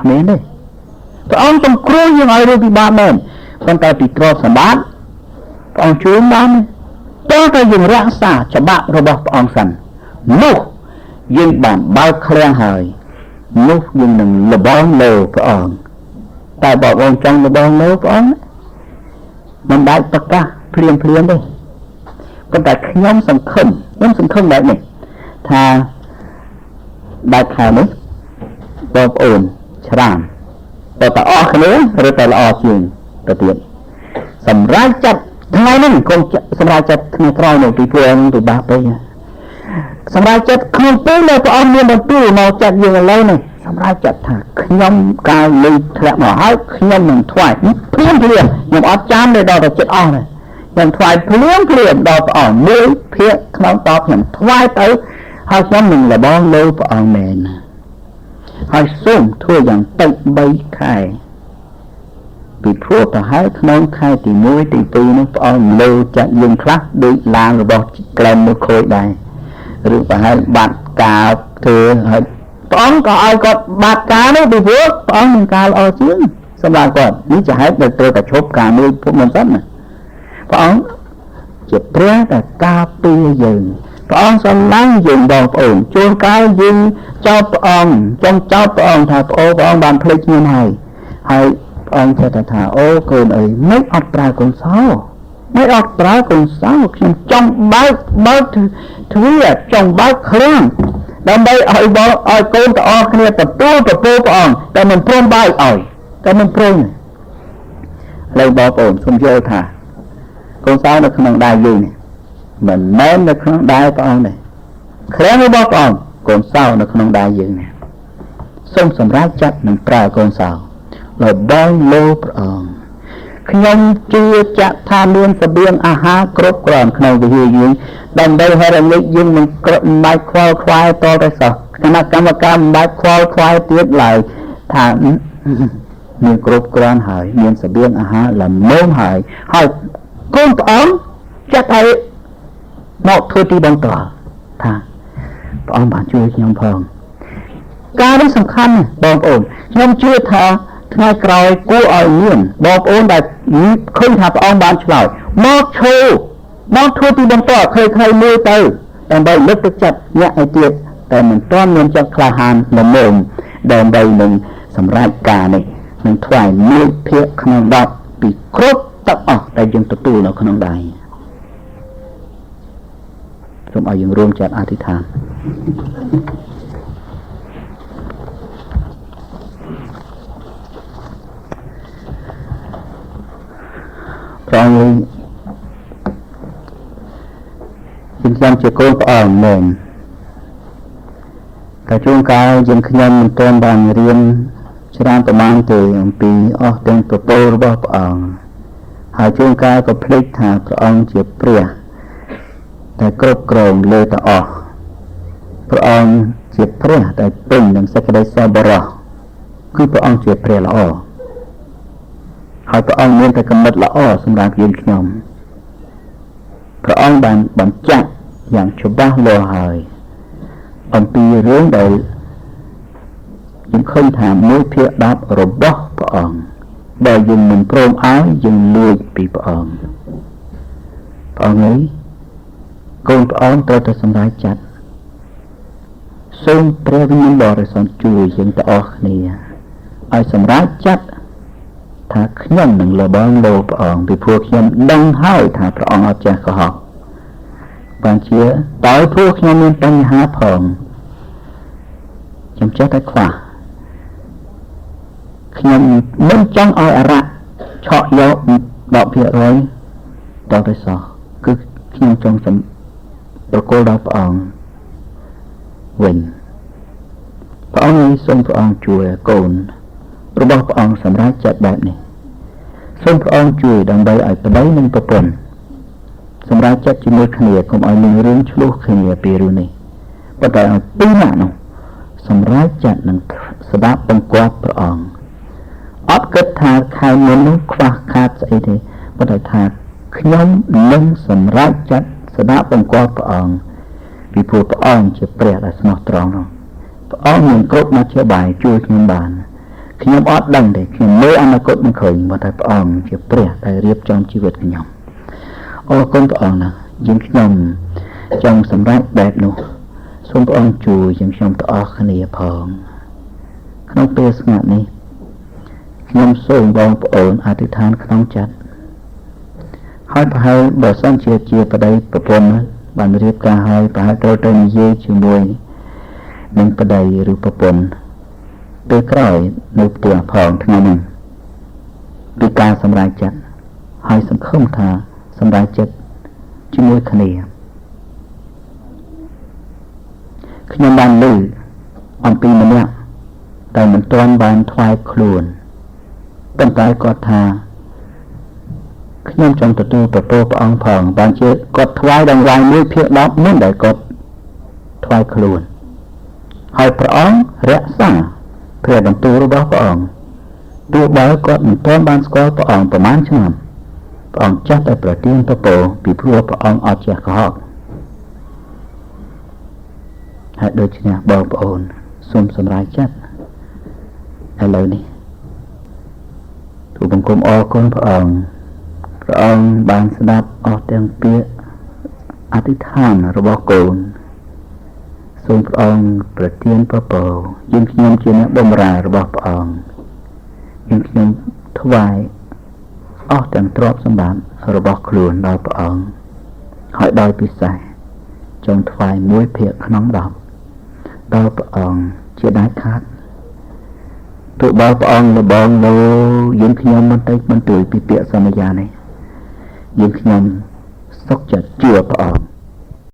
គ្មានទេព្រះអង្គសង្គ្រោះយើងឲ្យរួចពីបាបមែនប៉ុន្តែពីទ្រព្យសម្បត្តិព្រះអង្គជួយបានតើតែយើងរក្សាច្បាប់របស់ព្រះអង្គសិននោះយើងបានបើកឃ្លាំងហើយនោះយើងនឹងលបងលើព្រះអង្គតែបើបងចង់លបងលើព្រះអង្គមិនដាច់ប្រកាសភ្លាមភ្លាមទេប៉ុន្តែខ្ញុំសង្ឃឹមខ្ញុំសង្ឃឹមបែបនេះថាបែបខែនេះបងប្អូនច្រើនតើតអស់គ្នាឬតែល្អជាងទៅទៀតសម្រាប់ចិត្តថ្ងៃនេះកុំសម្រាប់ចិត្តថ្ងៃក្រោយនោះពីព្រោះពិបាកពេកសម្រាប់ចិត្តក្នុងពេលដែលព្រះអង្គមានបន្ទូលមកចិត្តយើងឥឡូវនេះសម្រាប់ចិត្តថាខ្ញុំកាលលុយធ្លាក់មកហើយខ្ញុំនឹងថ្វាយភ្លាមភ្លាមខ្ញុំអត់ចាំទេដល់តែចិត្តអស់ទេខ្ញុំថ្វាយភ្លាមភ្លាមដល់ព្រះអង្គ1ភាគក្នុង10ខ្ញុំថ្វាយទៅហើយខ្ញុំនឹងលបងលើព្រះអង្គមែនហើយសូមធ្វើយ៉ាងតិច3ខែពីព្រោះប្រហែលក្នុងខែទី1ទី2នោះព្រះអង្គលើចាក់យើងខ្លះដូចឡានរបស់ក្លែមមួយខូចដែរឬប្រហែលបាត់ការធ្វើហើយព្រះអង្គក៏ឲ្យគាត់បាត់ការនោះពីព្រោះព្រះអង្គមានការល្អជាងសម្រាប់គាត់នេះជាហេតុដែលត្រូវតែឈប់ការមួយពុំមិនសិនណាព្រះអង្គជាព្រះដែលការពារយើងព្រះអង្គស្រឡាញ់យើងបងប្អូនជួនកាលយើងចោទព្រះអង្គចង់ចោទព្រះអង្គថាព្រះអង្គបានភ្លេចខ្ញុំហើយហើយ ព្រះអង្គចេះតែថាអូកូនអីមិនអត់ប្រើកូនសោមិនអត់ប្រើកូនសោខ្ញុំចង់បើកទ្វារចង់បើកឃ្លាំងដើម្បីឲ្យបងឲ្យកូនទាំងអស់គ្នាទទួលពពព្រះអង្គតែមិនព្រមបើកឲ្យតែមិនព្រមឡើយបងប្អូនសូមយល់ថាកូនសោនៅក្នុងដៃយើងនេះមិនមែននៅក្នុងដៃព្រះអង្គទេឃ្លាំងរបស់ព្រះអង្គកូនសោនៅក្នុងដៃយើងនេះសូមសម្រេចចិត្តនឹងប្រើកូនសោលបងលោព្រះអង្គខ្ញុំជឿជាក់ថាមានស្បៀងអាហារគ្រប់គ្រាន់ក្នុងវិហារយើងដើម្បីឲ្យរំលេចយើងមិនបាច់ខ្វល់ខ្វាយតតែសោះគណៈកម្មការមិនបាច់ខ្វល់ខ្វាយទៀតឡើយថាមានគ្រប់គ្រាន់ហើយមានស្បៀងអាហារល្មមហើយហើយកូនព្រះអង្គចាត់ឲ្យមកធ្វើទីបន្តថាព្រះអង្គបានជួយខ្ញុំផងការនេះសំខាន់បងប្អូនខ្ញុំជឿថាថ្ងៃក្រោយគួរឲ្យមានបងប្អូនដែលឃើញថាព្រះអង្គបានឆ្លើយមកឈរមកធ្វើទីបន្តខ្លីៗមួយទៅដើម្បីលើកទឹកចិត្តអ្នកឯទៀតតែមិនទាន់មានចិត្តក្លាហានល្មមដើម្បីនឹងសម្រេចការនេះនឹងថ្វាយ1ភាគក្នុង10ពីគ្រប់ទាំងអស់ដែលយើងទទួលនៅក្នុងដៃសូមឲ្យយើងរួមចិត្តអធិដ្ឋានព្រះអង្គយើងខ្ញុំជាកូនព្រះអង្គមែនតែជួនកាលយើងខ្ញុំមិនទាន់បានរៀនច្រើនប្រមាណទេអំពីអស់ទាំងពពរបស់ព្រះអង្គហើយជួនកាលក៏ភ្លេចថាព្រះអង្គជាព្រះតែគ្រប់គ្រងលើទាំងអស់ព្រះអង្គជាព្រះដែលពេញនឹងសេចក្តីសប្បុរសគឺព្រះអង្គជាព្រះល្អហើយព្រះអង្គមានតែគំនិតល្អសម្រាប់យើងខ្ញុំព្រះអង្គបានបញ្ជាក់យ៉ាងច្បាស់លាស់ហើយអំពីរឿងដែលយើងឃើញថា1ភាគ10របស់ព្រះអង្គដែលយើងមិនព្រមឲ្យយើងលួចពីព្រះអង្គព្រះអង្គឯងកូនព្រះអង្គត្រូវតែសម្រេចចិត្តសូមព្រះវិញ្ញាណបរិសុទ្ធជួយយើងទាំងអស់គ្នាឲ្យសម្រេចចិត្តថាខ្ញុំនឹងលបងលោព្រះអង្គពីព្រោះខ្ញុំដឹងហើយថាព្រះអង្គអត់ចេះកុហកបានជាដោយព្រោះខ្ញុំមានបញ្ហាផងខ្ញុំចេះតែខ្វះខ្ញុំមិនចង់ឲ្យអរៈឆក់យក10%ដល់ទៅសោះគឺខ្ញុំចង់ប្រគល់ដល់ព្រះអង្គវិញព្រះអង្គសូមព្រះអង្គជួយកូនរបស់ព្រះអង្គសម្រេចចិត្តបែបនេះសូមព្រះអង្គជួយដើម្បីឲ្យប្តីនិងប្រពន្ធសម្រេចចិត្តជាមួយគ្នាកុំឲ្យមានរឿងឆ្លោះគ្នាពីរឿងនេះប៉ុន្តែឲ្យពីរនាក់នោះសម្រេចចិត្តនឹងស្ដាប់បង្គាប់ព្រះអង្គអត់គិតថាខែមុននោះខ្វះខាតស្អីទេប៉ុន្តែថាខ្ញុំនឹងសម្រេចចិត្តស្ដាប់បង្គាប់ព្រះអង្គពីព្រោះព្រះអង្គជាព្រះដែលស្មោះត្រង់នោះព្រះអង្គមានគ្រប់មធ្យោបាយជួយខ្ញុំបានខ្ញុំអត់ដឹងទេខ្ញុំមើលអនាគតមិនឃើញប៉ុន្តែព្រះអង្គជាព្រះដែលរៀបចំជីវិតខ្ញុំអរគុណព្រះអង្គណាស់យើងខ្ញុំចង់សម្រេចបែបនោះសូមព្រះអង្គជួយយើងខ្ញុំទាំងអស់គ្នាផងក្នុងពេលស្ងាត់នេះខ្ញុំសូមបងប្អូនអធិដ្ឋានក្នុងចិត្តហើយប្រហែលបើសិនជាប្តីប្រពន្ធបានរៀបការហើយប្រហែលត្រូវតែនិយាយជាមួយនឹងប្តីឬប្រពន្ធពេលក្រោយនៅផ្ទះផងថ្ងៃនេះពីការសម្រេចចិត្តហើយសង្ឃឹមថាសម្រេចចិត្តជាមួយគ្នាខ្ញុំបានឮអំពីម្នាក់តែមិនទាន់បានថ្វាយខ្លួនប៉ុន្តែគាត់ថាខ្ញុំចង់ទទួលពរព្រះអង្គផងបានជាគាត់ថ្វាយដង្វាយ1ភាគ10មុនដែលគាត់ថ្វាយខ្លួនហើយព្រះអង្គរក្សាព្រះបន្ទូលរបស់ព្រះអង្គទោះបើគាត់មិនទាន់បានស្គាល់ព្រះអង្គប្រមាណឆ្នាំព្រះអង្គចាស់តែប្រទានពរពីព្រោះព្រះអង្គអត់ចេះកុហកហើយដូច្នេះបងប្អូនសូមសម្រេចចិត្តឥឡូវនេះទូបង្គំអរគុណព្រះអង្គព្រះអង្គបានស្ដាប់អស់ទាំងពាក្យអធិដ្ឋានរបស់កូនសូមព្រះអង្គប្រទានពរយើងខ្ញុំជាអ្នកបម្រើរបស់ព្រះអង្គយើងខ្ញុំធ ថ្វាយអស់ទាំងទ្រព្យសម្បត្តិរបស់ខ្លួនដល់ព្រះអង្គហើយដោយពិសេសចង់ថ្វាយ1ភាគក្នុង10ដល់ព្រះអង្គជាដាច់ខាតទោះបើព្រះអង្គលបងលោយើងខ្ញុំមិនតិចមិនទួយពីពាក្យសន្យានេះយើងខ្ញុំសុខចិត្តជឿព្រះអង្គ